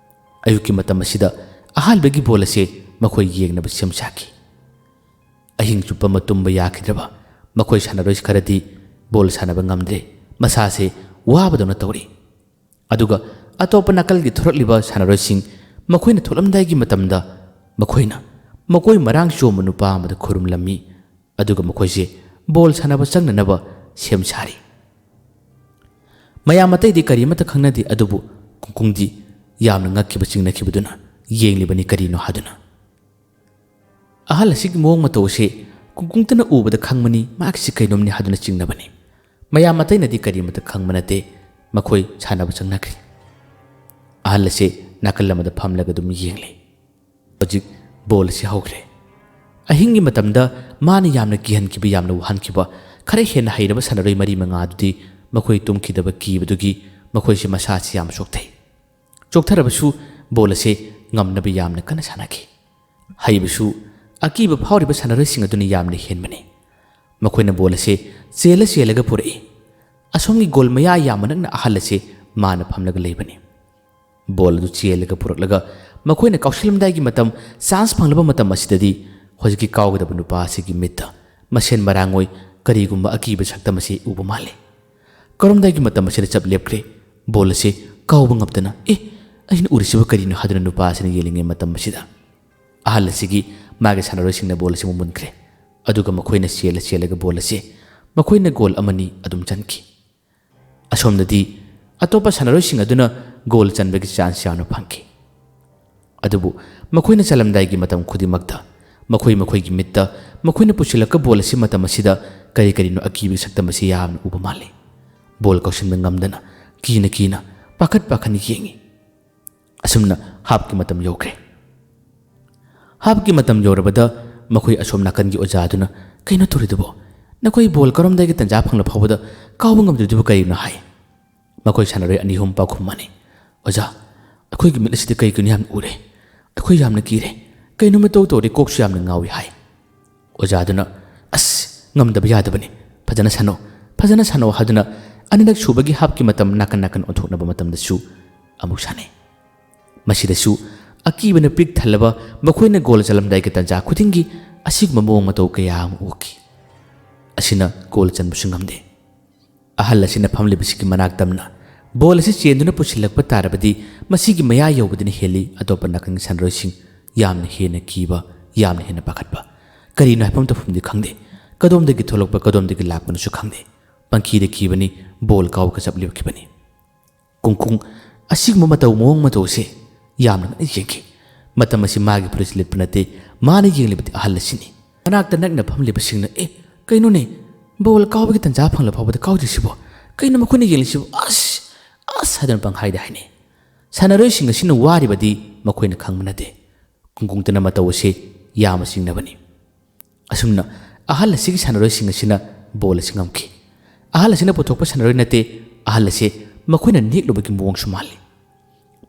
ꯑꯌꯨꯛꯀꯤ ꯃꯇꯝ ꯑꯁꯤꯗ ꯑꯍꯥꯟꯕꯒꯤ ꯕꯣꯜ ꯑꯁꯤ ꯃꯈꯣꯏ ꯌꯦꯡꯅꯕ ꯁꯦꯝ ꯁꯥꯈꯤ꯫ ꯑꯍꯤꯡ ꯆꯨꯞꯄ ꯑꯃ ꯇꯨꯝꯕ ꯌꯥꯈꯤꯗ꯭ꯔꯕ ꯃꯈꯣꯏ ꯁꯥꯟꯅꯔꯣꯏ ꯈꯔꯗꯤ ꯕꯣꯜ ꯁꯥꯟꯅꯕ ꯉꯝꯗ꯭ꯔꯦ, ꯃꯁꯥꯁꯦ ꯋꯥꯕꯗꯧꯅ ꯇꯧꯔꯤ꯫ ꯑꯗꯨꯒ ꯑꯇꯣꯞꯄ ꯅꯥꯀꯜꯒꯤ ꯊꯣꯔꯛꯂꯤꯕ ꯁꯥꯟꯅꯔꯣꯏꯁꯤꯡ, ꯃꯈꯣꯏꯅ ꯊꯣꯛꯂꯝꯗꯥꯏꯒꯤ ꯃꯇꯝꯗ ꯃꯈꯣꯏꯅ ꯃꯀꯣꯏ ꯃꯔꯥꯡ ꯆꯣꯝꯕ ꯅꯨꯄꯥ ꯑꯃꯗ ꯈꯨꯔꯨꯝꯂꯝꯃꯤ꯫ ꯑꯗꯨꯒ ꯃꯈꯣꯏꯁꯦ ꯕꯣꯜ ꯁꯥꯟꯅꯕ ꯆꯪꯅꯅꯕ ꯁꯦꯝ ꯁꯥꯔꯤ꯫ ꯃꯌꯥꯝ ꯑꯇꯩꯗꯤ ꯀꯔꯤꯃꯠꯇ ꯈꯪꯅꯗꯦ, ꯑꯗꯨꯕꯨ ꯀꯨꯡꯀꯨꯡꯗꯤ ꯌꯥꯝꯅ ꯉꯛꯈꯤꯕ ꯆꯤꯡꯅꯈꯤꯕꯗꯨꯅ ꯌꯦꯡꯂꯤꯕꯅꯤ ꯀꯔꯤꯅꯣ ꯍꯥꯏꯗꯨꯅ꯫ ꯑꯍꯜ ꯑꯁꯤꯒꯤ ꯃꯑꯣꯡ ꯃꯇꯧ ꯑꯁꯤ ꯀꯨꯡꯀꯨꯡꯇꯅ ꯎꯕꯗ ꯈꯪꯕꯅꯤ, ꯃꯍꯥꯛꯁꯤ ꯀꯩꯅꯣꯝꯅꯤ ꯍꯥꯏꯗꯨꯅ ꯆꯤꯡꯅꯕꯅꯤ꯫ ꯃꯌꯥꯝ ꯑꯇꯩꯅꯗꯤ ꯀꯔꯤꯃꯠꯇ ꯈꯪꯕ ꯅꯠꯇꯦ꯫ ꯃꯈꯣꯏ ꯁꯥꯟꯅꯕ ꯆꯪꯅꯈ꯭ꯔꯦ꯫ ꯑꯍꯜ ꯑꯁꯤ ꯅꯥꯀꯜ ꯑꯃꯗ ꯐꯝꯂꯒ ꯑꯗꯨꯝ ꯌꯦꯡꯂꯤ꯫ ꯍꯧꯖꯤꯛ ꯕꯣꯜ ꯑꯁꯤ ꯍꯧꯈ꯭ꯔꯦ꯫ ꯑꯍꯤꯡꯒꯤ ꯃꯇꯝꯗ ꯃꯥꯅ ꯌꯥꯝꯅ ꯀꯤꯍꯟꯈꯤꯕ, ꯌꯥꯝꯅ ꯋꯥꯍꯟꯈꯤꯕ ꯈꯔ ꯍꯦꯟꯅ ꯍꯩꯔꯕ ꯁꯥꯟꯅꯔꯣꯏ ꯃꯔꯤ ꯃꯉꯥ ꯑꯗꯨꯗꯤ ꯃꯈꯣꯏ ꯇꯨꯝꯈꯤꯗꯕ ꯀꯤꯕꯗꯨꯒꯤ ꯃꯈꯣꯏꯁꯤ ꯃꯁꯥꯁꯤ ꯌꯥꯝ ꯆꯣꯛꯊꯩ꯫ ꯆꯣꯛꯊꯔꯕꯁꯨ ꯕꯣꯜ ꯑꯁꯤ ꯉꯝꯅꯕ ꯌꯥꯝꯅ ꯀꯟꯅ ꯁꯥꯟꯅꯈꯤ꯫ ꯍꯩꯕꯁꯨ ꯑꯀꯤꯕ ꯐꯥꯎꯔꯤꯕ ꯁꯥꯟꯅꯔꯣꯏꯁꯤꯡ ꯑꯗꯨꯅ ꯌꯥꯝꯅ ꯍꯦꯟꯕꯅꯤ꯫ ꯃꯈꯣꯏꯅ ꯕꯣꯜ ꯑꯁꯤ ꯆꯦꯜꯂ ꯆꯦꯜꯂꯒ ꯄꯨꯔꯛꯏ꯫ ꯑꯁꯣꯝꯒꯤ ꯒꯣꯜ ꯃꯌꯥ ꯌꯥꯝ ꯅꯛꯅ ꯑꯍꯜ ꯑꯁꯤ ꯃꯥꯅ ꯐꯝꯂꯒ ꯂꯩꯕꯅꯤ꯫ ꯕꯣꯜ ꯑꯗꯨ ꯆꯦꯜꯂꯒ ꯄꯨꯔꯛꯂꯒ ꯃꯈꯣꯏꯅ ꯀꯥꯎꯁꯤꯜꯂꯝꯗꯥꯏꯒꯤ ꯃꯇꯝ, ꯆꯥꯟꯁ ꯐꯪꯂꯕ ꯃꯇꯝ ꯑꯁꯤꯗꯗꯤ ꯍꯧꯖꯤꯛꯀꯤ ꯀꯥꯎꯒꯗꯕ ꯅꯨꯄꯥ ꯑꯁꯤꯒꯤ ꯃꯤꯠꯇ ꯃꯁꯦꯟ ꯃꯔꯥꯡ ꯑꯣꯏ ꯀꯔꯤꯒꯨꯝꯕ ꯑꯀꯤꯕ ꯁꯛꯇꯝ ꯑꯁꯤ ꯎꯕ ꯃꯥꯜꯂꯤ꯫ ꯀꯔꯝꯗꯥꯏꯒꯤ ꯃꯇꯝ ꯑꯁꯤꯗ ꯆꯞ ꯂꯦꯞꯈ꯭ꯔꯦ꯫ ꯕꯣꯜ ꯑꯁꯤ ꯀꯥꯎꯕ ꯉꯝꯗꯅ, "ꯑꯦ, ꯑꯩꯅ ꯎꯔꯤꯁꯤꯕꯨ ꯀꯔꯤꯅꯣ?" ꯍꯥꯏꯗꯨꯅ ꯅꯨꯄꯥ ꯑꯁꯤꯅ ꯌꯦꯡꯂꯤꯉꯩ ꯃꯇꯝ ꯑꯁꯤꯗ ꯑꯍꯜ ꯑꯁꯤꯒꯤ ꯃꯥꯒꯤ ꯁꯥꯟꯅꯔꯣꯏꯁꯤꯡꯅ ꯕꯣꯜ ꯑꯁꯤ ꯃꯨꯟꯈ꯭ꯔꯦ꯫ ꯑꯗꯨꯒ ꯃꯈꯣꯏꯅ ꯆꯦꯜꯂ ꯆꯦꯜꯂꯒ ꯕꯣꯜ ꯑꯁꯤ ꯃꯈꯣꯏꯅ ꯒꯣꯜ ꯑꯃꯅꯤ ꯑꯗꯨꯝ ꯆꯟꯈꯤ꯫ ꯑꯁꯣꯝꯗꯗꯤ ꯑꯇꯣꯞꯄ ꯁꯥꯟꯅꯔꯣꯏꯁꯤꯡ ꯑꯗꯨꯅ ꯒꯣꯜ ꯆꯟꯕꯒꯤ ꯆꯥꯟꯁ ꯌꯥꯝꯅ ꯐꯪꯈꯤ꯫ ꯑꯗꯨꯕꯨ ꯃꯈꯣꯏꯅ ꯆꯜꯂꯝꯗꯥꯏꯒꯤ ꯃꯇꯝ ꯈꯨꯗꯤꯡꯃꯛꯇ ꯃꯈꯣꯏ ꯃꯈꯣꯏꯒꯤ ꯃꯤꯠꯇ ꯃꯈꯣꯏꯅ ꯄꯨꯁꯤꯜꯂꯛꯄ ꯕꯣꯜ ꯑꯁꯤ ꯃꯇꯝ ꯑꯁꯤꯗ ꯀꯔꯤ ꯀꯔꯤꯅꯣ ꯑꯀꯤꯕꯒꯤ ꯁꯛꯇꯝ ꯑꯁꯤ ꯌꯥꯝꯅ ꯎꯕ ꯃꯥꯜꯂꯤ꯫ ꯕꯣꯜ ꯀꯥꯎꯁꯤꯟꯕ ꯉꯝꯗꯅ ꯀꯤꯅ ꯀꯤꯅ ꯄꯥꯈꯠ ꯄꯥꯈꯠꯅ ꯌꯦꯡꯉꯤ꯫ ꯑꯁꯨꯝꯅ ꯍꯥꯞꯀꯤ ꯃꯇꯝ ꯌꯧꯈ꯭ꯔꯦ꯫ ꯍꯥꯞꯀꯤ ꯃꯇꯝ ꯌꯧꯔꯕꯗ ꯃꯈꯣꯏ ꯑꯁꯣꯝ ꯅꯥꯀꯟꯒꯤ ꯑꯣꯖꯥꯗꯨꯅ, "ꯀꯩꯅꯣ ꯇꯧꯔꯤꯗꯨꯕꯣ? ꯅꯈꯣꯏ ꯕꯣꯜ ꯀꯔꯝꯗꯥꯏꯒꯤ ꯇꯟꯖꯥ ꯐꯪꯂ ꯐꯥꯎꯕꯗ ꯀꯥꯎꯕ ꯉꯝꯗ꯭ꯔꯤꯗꯨꯕꯨ ꯀꯔꯤꯒꯤꯅꯣ?" ꯍꯥꯏ꯫ ꯃꯈꯣꯏ ꯁꯥꯟꯅꯔꯣꯏ ꯑꯅꯤ ꯑꯍꯨꯝ ꯄꯥꯎꯈꯨꯝ ꯃꯥꯟꯅꯩ꯫ "ꯑꯣꯖꯥ, ꯑꯩꯈꯣꯏꯒꯤ ꯃꯤꯠ ꯑꯁꯤꯗ ꯀꯔꯤ ꯀꯔꯤꯅꯣ ꯌꯥꯝ ꯎꯔꯦ꯫ ꯑꯩꯈꯣꯏ ꯌꯥꯝꯅ ꯀꯤꯔꯦ꯫ ꯀꯩꯅꯣꯝꯃ ꯇꯧ ꯇꯧꯔꯦ, ꯀꯣꯛꯁꯨ ꯌꯥꯝꯅ ꯉꯥꯎꯏ" ꯍꯥꯏ꯫ ꯑꯣꯖꯥꯗꯨꯅ, "ꯑꯁ, ꯉꯝꯗꯕ ꯌꯥꯗꯕꯅꯤ, ꯐꯖꯅ ꯁꯥꯟꯅꯧ, ꯐꯖꯅ ꯁꯥꯟꯅꯧ" ꯍꯥꯏꯗꯨꯅ ꯑꯅꯤꯔꯛ ꯁꯨꯕꯒꯤ ꯍꯥꯞꯀꯤ ꯃꯇꯝ ꯅꯥꯀꯟ ꯅꯥꯀꯟ ꯑꯣꯟꯊꯣꯛꯅꯕ ꯃꯇꯝꯗꯁꯨ ꯑꯃꯨꯛ ꯁꯥꯟꯅꯩ꯫ ꯃꯁꯤꯗꯁꯨ ꯑꯀꯤꯕꯅ ꯄꯤꯛ ꯊꯜꯂꯕ ꯃꯈꯣꯏꯅ ꯒꯣꯜ ꯆꯜꯂꯝꯗꯥꯏꯒꯤ ꯇꯥꯟꯖꯥ ꯈꯨꯗꯤꯡꯒꯤ ꯑꯁꯤꯒꯨꯝꯕ ꯃꯑꯣꯡ ꯃꯇꯧ ꯀꯌꯥ ꯑꯃ ꯎꯈꯤ꯫ ꯑꯁꯤꯅ ꯒꯣꯜ ꯆꯟꯕꯁꯨ ꯉꯝꯗꯦ꯫ ꯑꯍꯜ ꯑꯁꯤꯅ ꯐꯝꯂꯤꯕꯁꯤꯒꯤ ꯃꯅꯥꯛ ꯇꯝꯅ ꯕꯣꯜ ꯑꯁꯤ ꯆꯦꯟꯗꯨꯅ ꯄꯨꯁꯤꯜꯂꯛꯄ ꯇꯥꯔꯕꯗꯤ ꯃꯁꯤꯒꯤ ꯃꯌꯥ ꯌꯧꯕꯗꯨꯅ ꯍꯦꯜꯂꯤ ꯑꯇꯣꯞꯄ ꯅꯥꯀꯟꯒꯤ ꯁꯥꯟꯅꯔꯣꯏꯁꯤꯡ ꯌꯥꯝꯅ ꯍꯦꯟꯅ ꯀꯤꯕ, ꯌꯥꯝꯅ ꯍꯦꯟꯅ ꯄꯥꯈꯠꯄ꯫ ꯀꯔꯤꯅꯣ ꯍꯥꯏꯐꯝ ꯇꯧꯐꯝꯗꯤ ꯈꯪꯗꯦ꯫ ꯀꯗꯣꯝꯗꯒꯤ ꯊꯣꯛꯂꯛꯄ, ꯀꯗꯣꯝꯗꯒꯤ ꯂꯥꯛꯄꯅꯣꯁꯨ ꯈꯪꯗꯦ꯫ ꯄꯪꯀꯤꯗ ꯀꯤꯕꯅꯤ, ꯕꯣꯜ ꯀꯥꯎꯕꯒ ꯆꯞ ꯂꯦꯞꯈꯤꯕꯅꯤ꯫ ꯀꯨꯡꯀꯨꯡ ꯑꯁꯤꯒꯨꯝꯕ ꯃꯇꯧ, ꯃꯑꯣꯡ ꯃꯇꯧ ꯑꯁꯤ ꯌꯥꯝꯅ ꯉꯛꯅ ꯌꯦꯡꯈꯤ꯫ ꯃꯇꯝ ꯑꯁꯤ ꯃꯥꯒꯤ ꯐꯨꯔꯤꯠꯁꯤ ꯂꯤꯠꯄ ꯅꯠꯇꯦ, ꯃꯥꯅ ꯌꯦꯡꯂꯤꯕꯗꯤ ꯑꯍꯜ ꯑꯁꯤꯅꯤ꯫ ꯃꯅꯥꯛꯇ ꯅꯛꯅ ꯐꯝꯂꯤꯕꯁꯤꯡꯅ, "ꯑꯦ, ꯀꯩꯅꯣꯅꯦ? ꯕꯣꯜ ꯀꯥꯎꯕꯒꯤ ꯇꯟꯖꯥ ꯐꯪꯂ ꯐꯥꯎꯕꯗ ꯀꯥꯎꯗ꯭ꯔꯤꯁꯤꯕꯣ? ꯀꯩꯅꯣ ꯃꯈꯣꯏꯅ ꯌꯦꯡꯂꯤꯁꯤꯕꯨ? ꯑꯁ, ꯑꯁ!" ꯍꯥꯏꯗꯨꯅ ꯄꯪꯍꯥꯏꯗ ꯍꯥꯏꯅꯩ꯫ ꯁꯥꯟꯅꯔꯣꯏꯁꯤꯡ ꯑꯁꯤꯅ ꯋꯥꯔꯤꯕꯗꯤ ꯃꯈꯣꯏꯅ ꯈꯪꯕ ꯅꯠꯇꯦ꯫ ꯀꯨꯡꯀꯨꯡꯇꯅ ꯃꯇꯧ ꯑꯁꯤ ꯌꯥꯝꯅ ꯆꯤꯡꯅꯕꯅꯤ꯫ ꯑꯁꯨꯝꯅ ꯑꯍꯜ ꯑꯁꯤꯒꯤ ꯁꯥꯟꯅꯔꯣꯏꯁꯤꯡ ꯑꯁꯤꯅ ꯕꯣꯜ ꯑꯁꯤ ꯉꯝꯈꯤ꯫ ꯑꯍꯜ ꯑꯁꯤꯅ ꯄꯨꯊꯣꯛꯄ ꯁꯥꯟꯅꯔꯣꯏ ꯅꯠꯇꯦ, ꯑꯍꯜ ꯑꯁꯤ ꯃꯈꯣꯏꯅ ꯅꯦꯛꯂꯨꯕꯒꯤ ꯃꯑꯣꯡꯁꯨ ꯃꯥꯜꯂꯤ꯫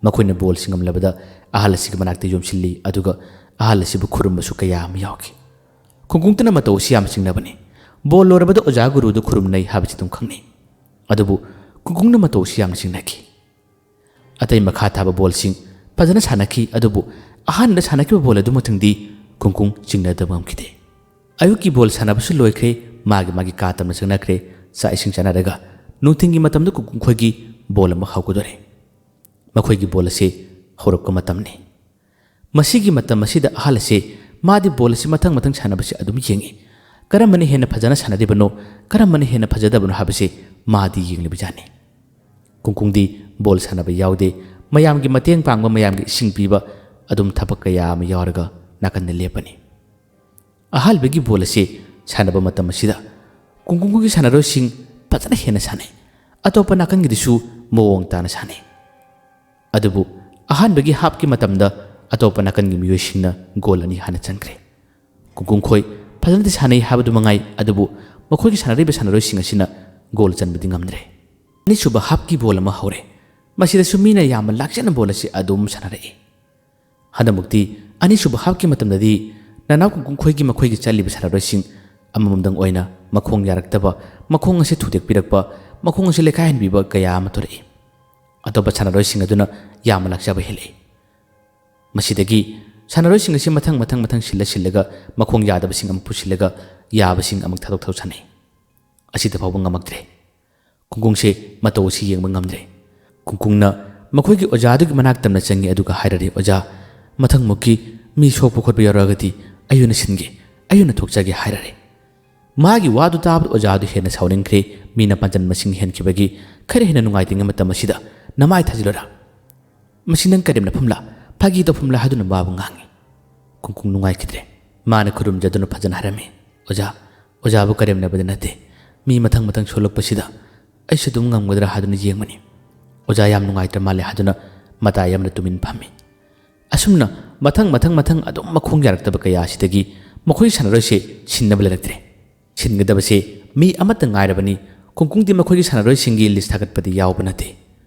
ꯃꯈꯣꯏꯅ ꯕꯣꯜ ꯑꯁꯤ ꯉꯝꯂꯕꯗ ꯑꯍꯜ ꯑꯁꯤꯒꯤ ꯃꯅꯥꯛꯇ ꯌꯣꯝꯁꯤꯜꯂꯤ, ꯑꯗꯨꯒ ꯑꯍꯜ ꯑꯁꯤꯕꯨ ꯈꯨꯔꯨꯝꯕꯁꯨ ꯀꯌꯥ ꯑꯃ ꯌꯥꯎꯈꯤ꯫ ꯀꯨꯡꯀꯨꯡꯇꯅ ꯃꯇꯧ ꯑꯁꯤ ꯌꯥꯝꯅ ꯆꯤꯡꯅꯕꯅꯤ꯫ ꯕꯣꯜ ꯂꯣꯏꯔꯕꯗ ꯑꯣꯖꯥ ꯒꯨꯔꯨꯗꯨ ꯈꯨꯔꯨꯝꯅꯩ ꯍꯥꯏꯕꯁꯤ ꯑꯗꯨꯝ ꯈꯪꯅꯩ꯫ ꯑꯗꯨꯕꯨ ꯀꯨꯡꯀꯨꯡꯅ ꯃꯇꯧ ꯑꯁꯤ ꯌꯥꯝꯅ ꯆꯤꯡꯅꯈꯤ꯫ ꯑꯇꯩ ꯃꯈꯥ ꯇꯥꯕ ꯕꯣꯜꯁꯤꯡ ꯐꯖꯅ ꯁꯥꯟꯅꯈꯤ, ꯑꯗꯨꯕꯨ ꯑꯍꯥꯟꯕꯗ ꯁꯥꯟꯅꯈꯤꯕ ꯕꯣꯜ ꯑꯗꯨꯃꯛꯇꯪꯗꯤ ꯀꯨꯡꯀꯨꯡ ꯆꯤꯡꯅꯗꯕ ꯉꯝꯈꯤꯗꯦ꯫ ꯑꯌꯨꯛꯀꯤ ꯕꯣꯜ ꯁꯥꯟꯅꯕꯁꯨ ꯂꯣꯏꯈ꯭ꯔꯦ, ꯃꯥꯒꯤ ꯃꯥꯒꯤ ꯀꯥ ꯇꯝꯅ ꯆꯪꯅꯈ꯭ꯔꯦ, ꯆꯥꯛ ꯏꯁꯤꯡ ꯆꯥꯅꯔꯒ ꯅꯨꯡꯊꯤꯜꯒꯤ ꯃꯇꯝꯗ ꯀꯨꯡꯀꯨꯡ ꯈꯣꯏꯒꯤ ꯕꯣꯜ ꯑꯃ ꯍꯧꯒꯗꯣꯔꯦ꯫ ꯃꯈꯣꯏꯒꯤ ꯕꯣꯜ ꯑꯁꯤ ꯍꯧꯔꯛꯄ ꯃꯇꯝꯅꯤ꯫ ꯃꯁꯤꯒꯤ ꯃꯇꯝ ꯑꯁꯤꯗ ꯑꯍꯜ ꯑꯁꯤ ꯃꯥꯗꯤ ꯕꯣꯜ ꯑꯁꯤ ꯃꯊꯪ ꯃꯊꯪ ꯁꯥꯟꯅꯕꯁꯤ ꯑꯗꯨꯝ ꯌꯦꯡꯏ꯫ ꯀꯔꯝꯕꯅ ꯍꯦꯟꯅ ꯐꯖꯅ ꯁꯥꯟꯅꯔꯤꯕꯅꯣ, ꯀꯔꯝꯕꯅ ꯍꯦꯟꯅ ꯐꯖꯗꯕꯅꯣ ꯍꯥꯏꯕꯁꯤ ꯃꯥꯗꯤ ꯌꯦꯡꯂꯤꯕꯖꯥꯠꯅꯤ꯫ ꯀꯨꯡꯀꯨꯡꯗꯤ ꯕꯣꯜ ꯁꯥꯟꯅꯕ ꯌꯥꯎꯗꯦ, ꯃꯌꯥꯝꯒꯤ ꯃꯇꯦꯡ ꯄꯥꯡꯕ, ꯃꯌꯥꯝꯒꯤ ꯏꯁꯤꯡ ꯄꯤꯕ, ꯑꯗꯨꯝ ꯊꯕꯛ ꯀꯌꯥ ꯑꯃ ꯌꯥꯎꯔꯒ ꯅꯥꯀꯟꯗ ꯂꯦꯞꯄꯅꯤ꯫ ꯑꯍꯥꯟꯕꯒꯤ ꯕꯣꯜ ꯑꯁꯤ ꯁꯥꯟꯅꯕ ꯃꯇꯝ ꯑꯁꯤꯗ ꯀꯨꯡꯀꯨꯡꯒꯤ ꯁꯥꯟꯅꯔꯣꯏꯁꯤꯡ ꯐꯖꯅ ꯍꯦꯟꯅ ꯁꯥꯟꯅꯩ꯫ ꯑꯇꯣꯞꯄ ꯅꯥꯀꯟꯒꯤꯗꯨꯁꯨ ꯃꯑꯣꯡ ꯇꯥꯅ ꯁꯥꯟꯅꯩ꯫ ꯑꯗꯨꯕꯨ ꯑꯍꯥꯟꯕꯒꯤ ꯍꯥꯞꯀꯤ ꯃꯇꯝꯗ ꯑꯇꯣꯞꯄ ꯅꯥꯀꯟꯒꯤ ꯃꯤꯑꯣꯏꯁꯤꯡꯅ ꯒꯣꯜ ꯑꯅꯤ ꯍꯥꯟꯅ ꯆꯟꯈ꯭ꯔꯦ꯫ ꯀꯨꯡꯀꯨꯡ ꯈꯣꯏ ꯐꯖꯅꯗꯤ ꯁꯥꯟꯅꯩ ꯍꯥꯏꯕꯗꯨ ꯃꯉꯥꯏ, ꯑꯗꯨꯕꯨ ꯃꯈꯣꯏꯒꯤ ꯁꯥꯟꯅꯔꯤꯕ ꯁꯥꯟꯅꯔꯣꯏꯁꯤꯡ ꯑꯁꯤꯅ ꯒꯣꯜ ꯆꯟꯕꯗꯤ ꯉꯝꯗ꯭ꯔꯦ꯫ ꯑꯅꯤꯁꯨꯕ ꯍꯥꯞꯀꯤ ꯕꯣꯜ ꯑꯃ ꯍꯧꯔꯦ꯫ ꯃꯁꯤꯗꯁꯨ ꯃꯤꯅ ꯌꯥꯝꯅ ꯂꯥꯛꯆꯅ ꯕꯣꯜ ꯑꯁꯤ ꯑꯗꯨꯝ ꯁꯥꯟꯅꯔꯛꯏ꯫ ꯍꯟꯗꯛꯃꯨꯛꯇꯤ ꯑꯅꯤꯁꯨꯕ ꯍꯥꯞꯀꯤ ꯃꯇꯝꯗꯗꯤ ꯅꯅꯥꯎ ꯀꯨꯡꯀꯨꯡ ꯈꯣꯏꯒꯤ ꯃꯈꯣꯏꯒꯤ ꯆꯠꯂꯤꯕ ꯁꯥꯟꯅꯔꯣꯏꯁꯤꯡ ꯑꯃꯃꯝꯗꯪ ꯑꯣꯏꯅ ꯃꯈꯣꯡ ꯌꯥꯔꯛꯇꯕ, ꯃꯈꯣꯡ ꯑꯁꯤ ꯊꯨꯗꯦꯛꯄꯤꯔꯛꯄ, ꯃꯈꯣꯡ ꯑꯁꯤ ꯂꯩꯈꯥꯏꯍꯟꯕꯤꯕ ꯀꯌꯥ ꯑꯃ ꯊꯣꯔꯛꯏ꯫ ꯑꯇꯣꯞꯄ ꯁꯥꯟꯅꯔꯣꯏꯁꯤꯡ ꯑꯗꯨꯅ ꯌꯥꯝꯅ ꯂꯥꯛꯆꯕ ꯍꯦꯜꯂꯛꯏ꯫ ꯃꯁꯤꯗꯒꯤ ꯁꯥꯟꯅꯔꯣꯏꯁꯤꯡ ꯑꯁꯤ ꯃꯊꯪ ꯃꯊꯪ ꯃꯊꯪ ꯁꯤꯜꯂ ꯁꯤꯜꯂꯒ ꯃꯈꯣꯡ ꯌꯥꯗꯕꯁꯤꯡ ꯑꯃꯨꯛ ꯄꯨꯁꯤꯜꯂꯒ ꯌꯥꯕꯁꯤꯡ ꯑꯃꯨꯛ ꯊꯥꯗꯣꯛ ꯊꯥꯗꯣꯛ ꯁꯥꯟꯅꯩ꯫ ꯑꯁꯤꯗ ꯐꯥꯎꯕ ꯉꯝꯃꯛꯇ꯭ꯔꯦ꯫ ꯀꯨꯡꯀꯨꯡꯁꯦ ꯃꯇꯧ ꯑꯁꯤ ꯌꯦꯡꯕ ꯉꯝꯗ꯭ꯔꯦ꯫ ꯀꯨꯡꯀꯨꯡꯅ ꯃꯈꯣꯏꯒꯤ ꯑꯣꯖꯥꯗꯨꯒꯤ ꯃꯅꯥꯛ ꯇꯝꯅ ꯆꯪꯉꯤ, ꯑꯗꯨꯒ ꯍꯥꯏꯔꯔꯦ, "ꯑꯣꯖꯥ, ꯃꯊꯪꯃꯨꯛꯀꯤ ꯃꯤ ꯁꯣꯛꯄ ꯈꯣꯠꯄ ꯌꯥꯎꯔꯛꯑꯒꯗꯤ ꯑꯩ ꯑꯣꯏꯅ ꯁꯤꯟꯒꯦ, ꯑꯩ ꯑꯣꯏꯅ ꯊꯣꯛꯆꯒꯦ" ꯍꯥꯏꯔꯔꯦ꯫ ꯃꯥꯒꯤ ꯋꯥꯗꯨ ꯇꯥꯕꯗ ꯑꯣꯖꯥꯗꯨ ꯍꯦꯟꯅ ꯁꯥꯎꯅꯤꯡꯈ꯭ꯔꯦ꯫ ꯃꯤꯅ ꯄꯥꯟꯖꯟ ꯃꯁꯤꯡ ꯍꯦꯟꯈꯤꯕꯒꯤ ꯈꯔ ꯍꯦꯟꯅ ꯅꯨꯡꯉꯥꯏꯇ꯭ꯔꯤꯉꯩ ꯃꯇꯝ ꯑꯁꯤꯗ, "ꯅꯃꯥꯏ ꯊꯥꯖꯤꯜꯂꯨꯔꯥ? ꯃꯁꯤ ꯅꯪ ꯀꯔꯦꯝꯅꯐꯝꯂꯥ, ꯐꯥꯒꯤ ꯇꯧꯐꯝꯂꯥ?" ꯍꯥꯏꯗꯨꯅ ꯃꯥꯕꯨ ꯉꯥꯡꯉꯤ꯫ ꯀꯨꯡꯀꯨꯡ ꯅꯨꯡꯉꯥꯏꯈꯤꯗ꯭ꯔꯦ꯫ ꯃꯥꯅ ꯈꯨꯔꯨꯝꯖꯗꯨꯅ ꯐꯖꯅ ꯍꯥꯏꯔꯝꯃꯤ, "ꯑꯣꯖꯥ, ꯑꯣꯖꯥꯕꯨ ꯀꯔꯦꯝꯅꯕꯗ ꯅꯠꯇꯦ꯫ ꯃꯤ ꯃꯊꯪ ꯃꯊꯪ ꯁꯣꯜꯂꯛꯄꯁꯤꯗ ꯑꯩꯁꯨ ꯑꯗꯨꯝ ꯉꯝꯒꯗ꯭ꯔꯥ ꯍꯥꯏꯗꯨꯅ ꯌꯦꯡꯕꯅꯤ꯫ ꯑꯣꯖꯥ ꯌꯥꯝ ꯅꯨꯡꯉꯥꯏꯇ꯭ꯔ ꯃꯥꯜꯂꯦ" ꯍꯥꯏꯗꯨꯅ ꯃꯇꯥꯏ ꯑꯃꯗ ꯇꯨꯃꯤꯟ ꯐꯝꯃꯤ꯫ ꯑꯁꯨꯝꯅ ꯃꯊꯪ ꯃꯊꯪ ꯃꯊꯪ ꯑꯗꯨꯝ ꯃꯈꯣꯡ ꯌꯥꯔꯛꯇꯕ ꯀꯌꯥ ꯑꯁꯤꯗꯒꯤ ꯃꯈꯣꯏ ꯁꯥꯟꯅꯔꯣꯏꯁꯦ ꯁꯤꯟꯅꯕ ꯂꯩꯔꯛꯇ꯭ꯔꯦ꯫ ꯁꯤꯟꯒꯗꯕꯁꯦ ꯃꯤ ꯑꯃꯠꯇ ꯉꯥꯏꯔꯕꯅꯤ꯫ ꯀꯨꯡꯀꯨꯡꯗꯤ ꯃꯈꯣꯏꯒꯤ ꯁꯥꯟꯅꯔꯣꯏꯁꯤꯡꯒꯤ ꯂꯤꯁ ꯊꯥꯒꯠꯄꯗꯤ ꯌꯥꯎꯕ ꯅꯠꯇꯦ꯫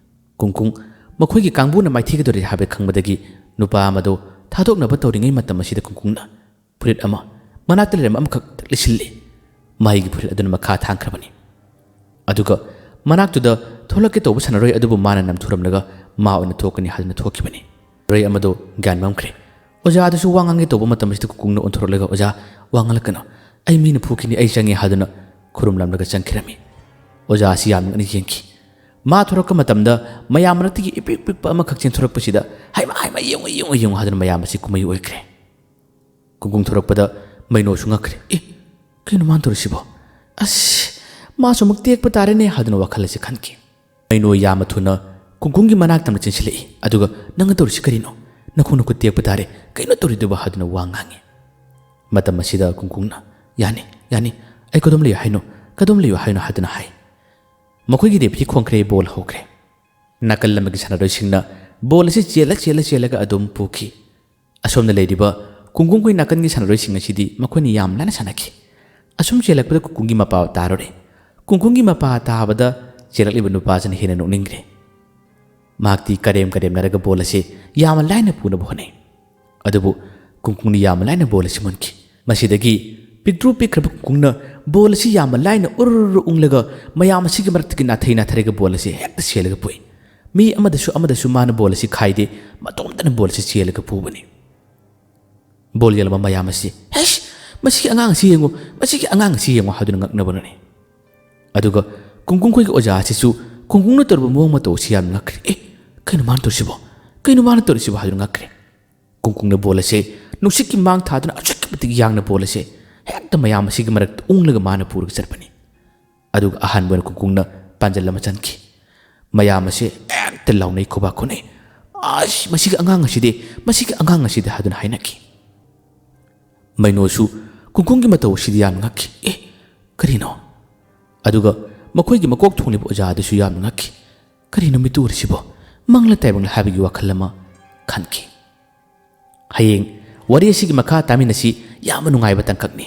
ꯀꯨꯡꯀꯨꯡ ꯃꯈꯣꯏꯒꯤ ꯀꯥꯡꯕꯨꯅ ꯃꯥꯏꯊꯤꯒꯗꯧꯔꯦ ꯍꯥꯏꯕ ꯈꯪꯕꯗꯒꯤ ꯅꯨꯄꯥ ꯑꯃꯗꯣ ꯊꯥꯗꯣꯛꯅꯕ ꯇꯧꯔꯤꯉꯩ ꯃꯇꯝ ꯑꯁꯤꯗ ꯀꯨꯡꯀꯨꯡꯅ ꯐꯨꯔꯤꯠ ꯑꯃ ꯃꯅꯥꯛꯇ ꯂꯩꯔꯝꯕ ꯑꯃꯈꯛ ꯂꯤꯠꯁꯤꯜꯂꯤ꯫ ꯃꯍꯩꯒꯤ ꯐꯨꯔꯤꯠ ꯑꯗꯨꯅ ꯃꯈꯥ ꯊꯥꯡꯈ꯭ꯔꯕꯅꯤ꯫ ꯑꯗꯨꯒ ꯃꯅꯥꯛꯇꯨꯗ ꯊꯣꯛꯂꯛꯀꯦ ꯇꯧꯕ ꯁꯥꯟꯅꯔꯣꯏ ꯑꯗꯨꯕꯨ ꯃꯥꯅ ꯅꯝꯊꯨꯔꯝꯂꯒ ꯃꯥ ꯑꯣꯏꯅ ꯊꯣꯛꯀꯅꯤ ꯍꯥꯏꯗꯨꯅ ꯊꯣꯛꯈꯤꯕꯅꯤ꯫ ꯁꯥꯟꯅꯔꯣꯏ ꯑꯃꯗꯨ ꯒ꯭ꯌꯥꯟ ꯃꯝꯈ꯭ꯔꯦ꯫ ꯑꯣꯖꯥꯗꯨꯁꯨ ꯋꯥ ꯉꯥꯡꯒꯦ ꯇꯧꯕ ꯃꯇꯝ ꯑꯁꯤꯗ ꯀꯨꯡꯀꯨꯡꯅ ꯑꯣꯟꯊꯣꯔꯛꯂꯒ, "ꯑꯣꯖꯥ, ꯋꯥ ꯉꯥꯡꯂꯛꯀꯅꯨ꯫ ꯑꯩ ꯃꯤꯅ ꯐꯨꯈꯤꯅꯤ, ꯑꯩ ꯆꯪꯉꯦ" ꯍꯥꯏꯗꯨꯅ ꯈꯨꯔꯨꯝꯂꯝꯂꯒ ꯆꯪꯈꯤꯔꯝꯃꯤ꯫ ꯑꯣꯖꯥ ꯑꯁꯤ ꯌꯥꯝ ꯉꯛꯅ ꯌꯦꯡꯈꯤ꯫ ꯃꯥ ꯊꯣꯔꯛꯄ ꯃꯇꯝꯗ ꯃꯌꯥꯝ ꯃꯔꯛꯇꯒꯤ ꯏꯄꯤꯛ ꯄꯤꯛꯄ ꯑꯃꯈꯛ ꯆꯦꯟꯊꯣꯔꯛꯄꯁꯤꯗ, "ꯍꯩꯃꯥ, ꯍꯩꯃꯥ, ꯌꯦꯡꯉꯨ, ꯌꯦꯡꯉꯨ, ꯌꯦꯡꯉꯨ" ꯍꯥꯏꯗꯨꯅ ꯃꯌꯥꯝ ꯑꯁꯤ ꯀꯨꯝꯍꯩ ꯑꯣꯏꯈ꯭ꯔꯦ꯫ ꯀꯨꯡꯀꯨꯡ ꯊꯣꯔꯛꯄꯗ ꯃꯩꯅꯣꯁꯨ ꯉꯛꯈ꯭ꯔꯦ꯫ "ꯑꯦ, ꯀꯩꯅꯣ ꯃꯥꯅ ꯇꯧꯔꯤꯁꯤꯕꯣ? ꯑꯁ, ꯃꯥꯁꯨ ꯑꯃꯨꯛ ꯇꯦꯛꯄ ꯇꯥꯔꯦꯅꯦ" ꯍꯥꯏꯗꯨꯅ ꯋꯥꯈꯜ ꯑꯁꯤ ꯈꯟꯈꯤ꯫ ꯃꯩꯅꯣ ꯌꯥꯝꯅ ꯊꯨꯅ ꯀꯨꯡꯀꯨꯡꯒꯤ ꯃꯅꯥꯛꯇ ꯑꯃ ꯆꯦꯟꯁꯤꯜꯂꯛꯏ꯫ ꯑꯗꯨꯒ, "ꯅꯪꯅ ꯇꯧꯔꯤꯁꯤ ꯀꯔꯤꯅꯣ? ꯅꯈꯣꯡ ꯅꯈꯨꯠ ꯇꯦꯛꯄ ꯇꯥꯔꯦ꯫ ꯀꯩꯅꯣ ꯇꯧꯔꯤꯗꯨꯕꯣ?" ꯍꯥꯏꯗꯨꯅ ꯋꯥ ꯉꯥꯡꯉꯤ꯫ ꯃꯇꯝ ꯑꯁꯤꯗ ꯀꯨꯡꯀꯨꯡꯅ, "ꯌꯥꯅꯤ, ꯌꯥꯅꯤ, ꯑꯩ ꯀꯗꯣꯝ ꯂꯩꯌꯨ ꯍꯥꯏꯅꯣ? ꯀꯗꯣꯝ ꯂꯩꯌꯨ ꯍꯥꯏꯅꯣ?" ꯍꯥꯏꯗꯨꯅ ꯍꯥꯏ꯫ ꯃꯈꯣꯏꯒꯤ ꯔꯦꯐ꯭ꯔꯤ ꯈꯣꯡꯈ꯭ꯔꯦ, ꯕꯣꯜ ꯍꯧꯈ꯭ꯔꯦ꯫ ꯅꯥꯀꯜ ꯑꯃꯒꯤ ꯁꯥꯟꯅꯔꯣꯏꯁꯤꯡꯅ ꯕꯣꯜ ꯑꯁꯤ ꯆꯦꯜꯂ, ꯆꯦꯜꯂ, ꯆꯦꯜꯂꯒ ꯑꯗꯨꯝ ꯄꯨꯈꯤ꯫ ꯑꯁꯣꯝꯗ ꯂꯩꯔꯤꯕ ꯀꯨꯡꯀꯨꯡꯈꯣꯏ ꯅꯥꯀꯟꯒꯤ ꯁꯥꯟꯅꯔꯣꯏꯁꯤꯡ ꯑꯁꯤꯗꯤ ꯃꯈꯣꯏꯅ ꯌꯥꯝ ꯂꯥꯏꯅ ꯁꯥꯟꯅꯈꯤ꯫ ꯑꯁꯨꯝ ꯆꯦꯜꯂꯛꯄꯗ ꯀꯨꯡꯀꯨꯡꯒꯤ ꯃꯄꯥ ꯇꯥꯔꯨꯔꯦ꯫ ꯀꯨꯡꯀꯨꯡꯒꯤ ꯃꯄꯥ ꯇꯥꯕꯗ ꯆꯦꯜꯂꯛꯂꯤꯕ ꯅꯨꯄꯥꯁꯤꯅ ꯍꯦꯟꯅ ꯅꯣꯛꯅꯤꯡꯈ꯭ꯔꯦ꯫ ꯃꯍꯥꯛꯇꯤ ꯀꯔꯦꯝ ꯀꯔꯦꯝꯅꯔꯒ ꯕꯣꯜ ꯑꯁꯤ ꯌꯥꯝꯅ ꯂꯥꯏꯅ ꯄꯨꯅꯕ ꯍꯣꯠꯅꯩ꯫ ꯑꯗꯨꯕꯨ ꯀꯨꯡꯀꯨꯡꯅ ꯌꯥꯝꯅ ꯂꯥꯏꯅ ꯕꯣꯜ ꯑꯁꯤ ꯃꯨꯟꯈꯤ꯫ ꯃꯁꯤꯗꯒꯤ ꯄꯤꯛꯇ꯭ꯔꯨ ꯄꯤꯛꯈ꯭ꯔꯕ ꯀꯨꯡꯀꯨꯡꯅ ꯕꯣꯜ ꯑꯁꯤ ꯌꯥꯝꯅ ꯂꯥꯏꯅ ꯎꯔꯨꯔꯨ ꯎꯪꯂꯒ ꯃꯌꯥꯝ ꯑꯁꯤꯒꯤ ꯃꯔꯛꯇꯒꯤ ꯅꯥꯊꯩ ꯅꯥꯊꯩꯔꯒ ꯕꯣꯜ ꯑꯁꯤ ꯍꯦꯛꯇ ꯆꯦꯜꯂꯒ ꯄꯨꯏ꯫ ꯃꯤ ꯑꯃꯗꯁꯨ ꯑꯃꯗꯁꯨ ꯃꯥꯅ ꯕꯣꯜ ꯑꯁꯤ ꯈꯥꯏꯗꯦ, ꯃꯇꯣꯝꯇꯅ ꯕꯣꯜ ꯑꯁꯤ ꯆꯦꯜꯂꯒ ꯄꯨꯕꯅꯤ꯫ ꯕꯣꯜ ꯌꯦꯡꯂꯝꯕ ꯃꯌꯥꯝ ꯑꯁꯤ, "ꯍꯩꯁ, ꯃꯁꯤꯒꯤ ꯑꯉꯥꯡ ꯑꯁꯤ ꯌꯦꯡꯉꯨ, ꯃꯁꯤꯒꯤ ꯑꯉꯥꯡ ꯑꯁꯤ ꯌꯦꯡꯉꯨ" ꯍꯥꯏꯗꯨꯅ ꯉꯛꯅꯕꯅꯅꯤ꯫ ꯑꯗꯨꯒ ꯀꯨꯡꯀꯨꯡꯈꯣꯏꯒꯤ ꯑꯣꯖꯥ ꯑꯁꯤꯁꯨ ꯀꯨꯡꯀꯨꯡꯅ ꯇꯧꯔꯤꯕ ꯃꯑꯣꯡ ꯃꯇꯧ ꯑꯁꯤ ꯌꯥꯝꯅ ꯉꯛꯈ꯭ꯔꯦ꯫ "ꯑꯦ, ꯀꯩꯅꯣ ꯃꯥꯅ ꯇꯧꯔꯤꯁꯤꯕꯣ? ꯀꯩꯅꯣ ꯃꯥꯅ ꯇꯧꯔꯤꯁꯤꯕꯣ?" ꯍꯥꯏꯗꯨꯅ ꯉꯛꯈ꯭ꯔꯦ꯫ ꯀꯨꯡꯀꯨꯡꯅ ꯕꯣꯜ ꯑꯁꯦ ꯅꯨꯡꯁꯤꯠꯀꯤ ꯃꯥꯡ ꯊꯥꯗꯨꯅ ꯑꯁꯨꯛꯀꯤ ꯃꯇꯤꯛ ꯌꯥꯡꯅ ꯕꯣꯜ ꯑꯁꯦ ꯍꯦꯛ ꯃꯌꯥꯝ ꯑꯁꯤꯒꯤ ꯃꯔꯛꯇ ꯎꯪꯂꯒ ꯃꯥꯅ ꯄꯨꯔꯒ ꯆꯠꯄꯅꯤ꯫ ꯑꯗꯨꯒ ꯑꯍꯥꯟꯕ ꯑꯣꯏꯅ ꯀꯨꯡꯀꯨꯡꯅ ꯄꯥꯟꯖꯜ ꯑꯃ ꯆꯟꯈꯤ꯫ ꯃꯌꯥꯝ ꯑꯁꯤ ꯍꯦꯛꯇ ꯂꯥꯎꯅꯩ, ꯈꯨꯕꯥꯛ ꯈꯨꯅꯩ꯫ "ꯑꯁ, ꯃꯁꯤꯒꯤ ꯑꯉꯥꯡ ꯑꯁꯤꯗꯤ, ꯃꯁꯤꯒꯤ ꯑꯉꯥꯡ ꯑꯁꯤꯗꯤ" ꯍꯥꯏꯗꯨꯅ ꯍꯥꯏꯅꯈꯤ꯫ ꯃꯩꯅꯣꯁꯨ ꯀꯨꯡꯀꯨꯡꯒꯤ ꯃꯇꯧ ꯑꯁꯤꯗ ꯌꯥꯝꯅ ꯉꯛꯈꯤ꯫ "ꯑꯦ, ꯀꯔꯤꯅꯣ?" ꯑꯗꯨꯒ ꯃꯈꯣꯏꯒꯤ ꯃꯀꯣꯛ ꯊꯣꯡꯂꯤꯕ ꯑꯣꯖꯥ ꯑꯗꯨꯁꯨ ꯌꯥꯝꯅ ꯉꯛꯈꯤ꯫ "ꯀꯔꯤꯅꯣ ꯃꯤꯠꯇꯨ ꯎꯔꯤꯁꯤꯕꯣ? ꯃꯪꯂ ꯇꯥꯏꯕꯪꯂ?" ꯍꯥꯏꯕꯒꯤ ꯋꯥꯈꯜ ꯑꯃ ꯈꯟꯈꯤ꯫ ꯍꯌꯦꯡ ꯋꯥꯔꯤ ꯑꯁꯤꯒꯤ ꯃꯈꯥ ꯇꯥꯃꯤꯟꯅꯁꯤ꯫ ꯌꯥꯝꯅ ꯅꯨꯡꯉꯥꯏꯕ ꯇꯥꯡꯀꯛꯅꯤ꯫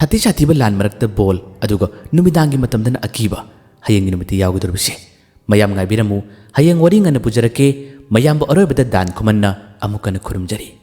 ꯁꯥꯊꯤ ꯁꯥꯊꯤꯕ ꯂꯥꯟ ꯃꯔꯛꯇ ꯕꯣꯜ, ꯑꯗꯨꯒ ꯅꯨꯃꯤꯗꯥꯡꯒꯤ ꯃꯇꯝꯗꯅ ꯑꯀꯤꯕ꯫ ꯍꯌꯦꯡꯒꯤ ꯅꯨꯃꯤꯠꯇ ꯌꯥꯎꯒꯗꯧꯔꯤꯕꯁꯦ ꯃꯌꯥꯝ ꯉꯥꯏꯕꯤꯔꯝꯃꯨ꯫ ꯍꯌꯦꯡ ꯋꯥꯔꯤ ꯉꯟꯅ ꯄꯨꯖꯔꯛꯀꯦ꯫ ꯃꯌꯥꯝꯕꯨ ꯑꯔꯣꯏꯕꯗ ꯗꯥꯟ ꯈꯨꯃꯟꯅ ꯑꯃꯨꯛ ꯍꯟꯅ ꯈꯨꯔꯨꯝꯖꯔꯤ꯫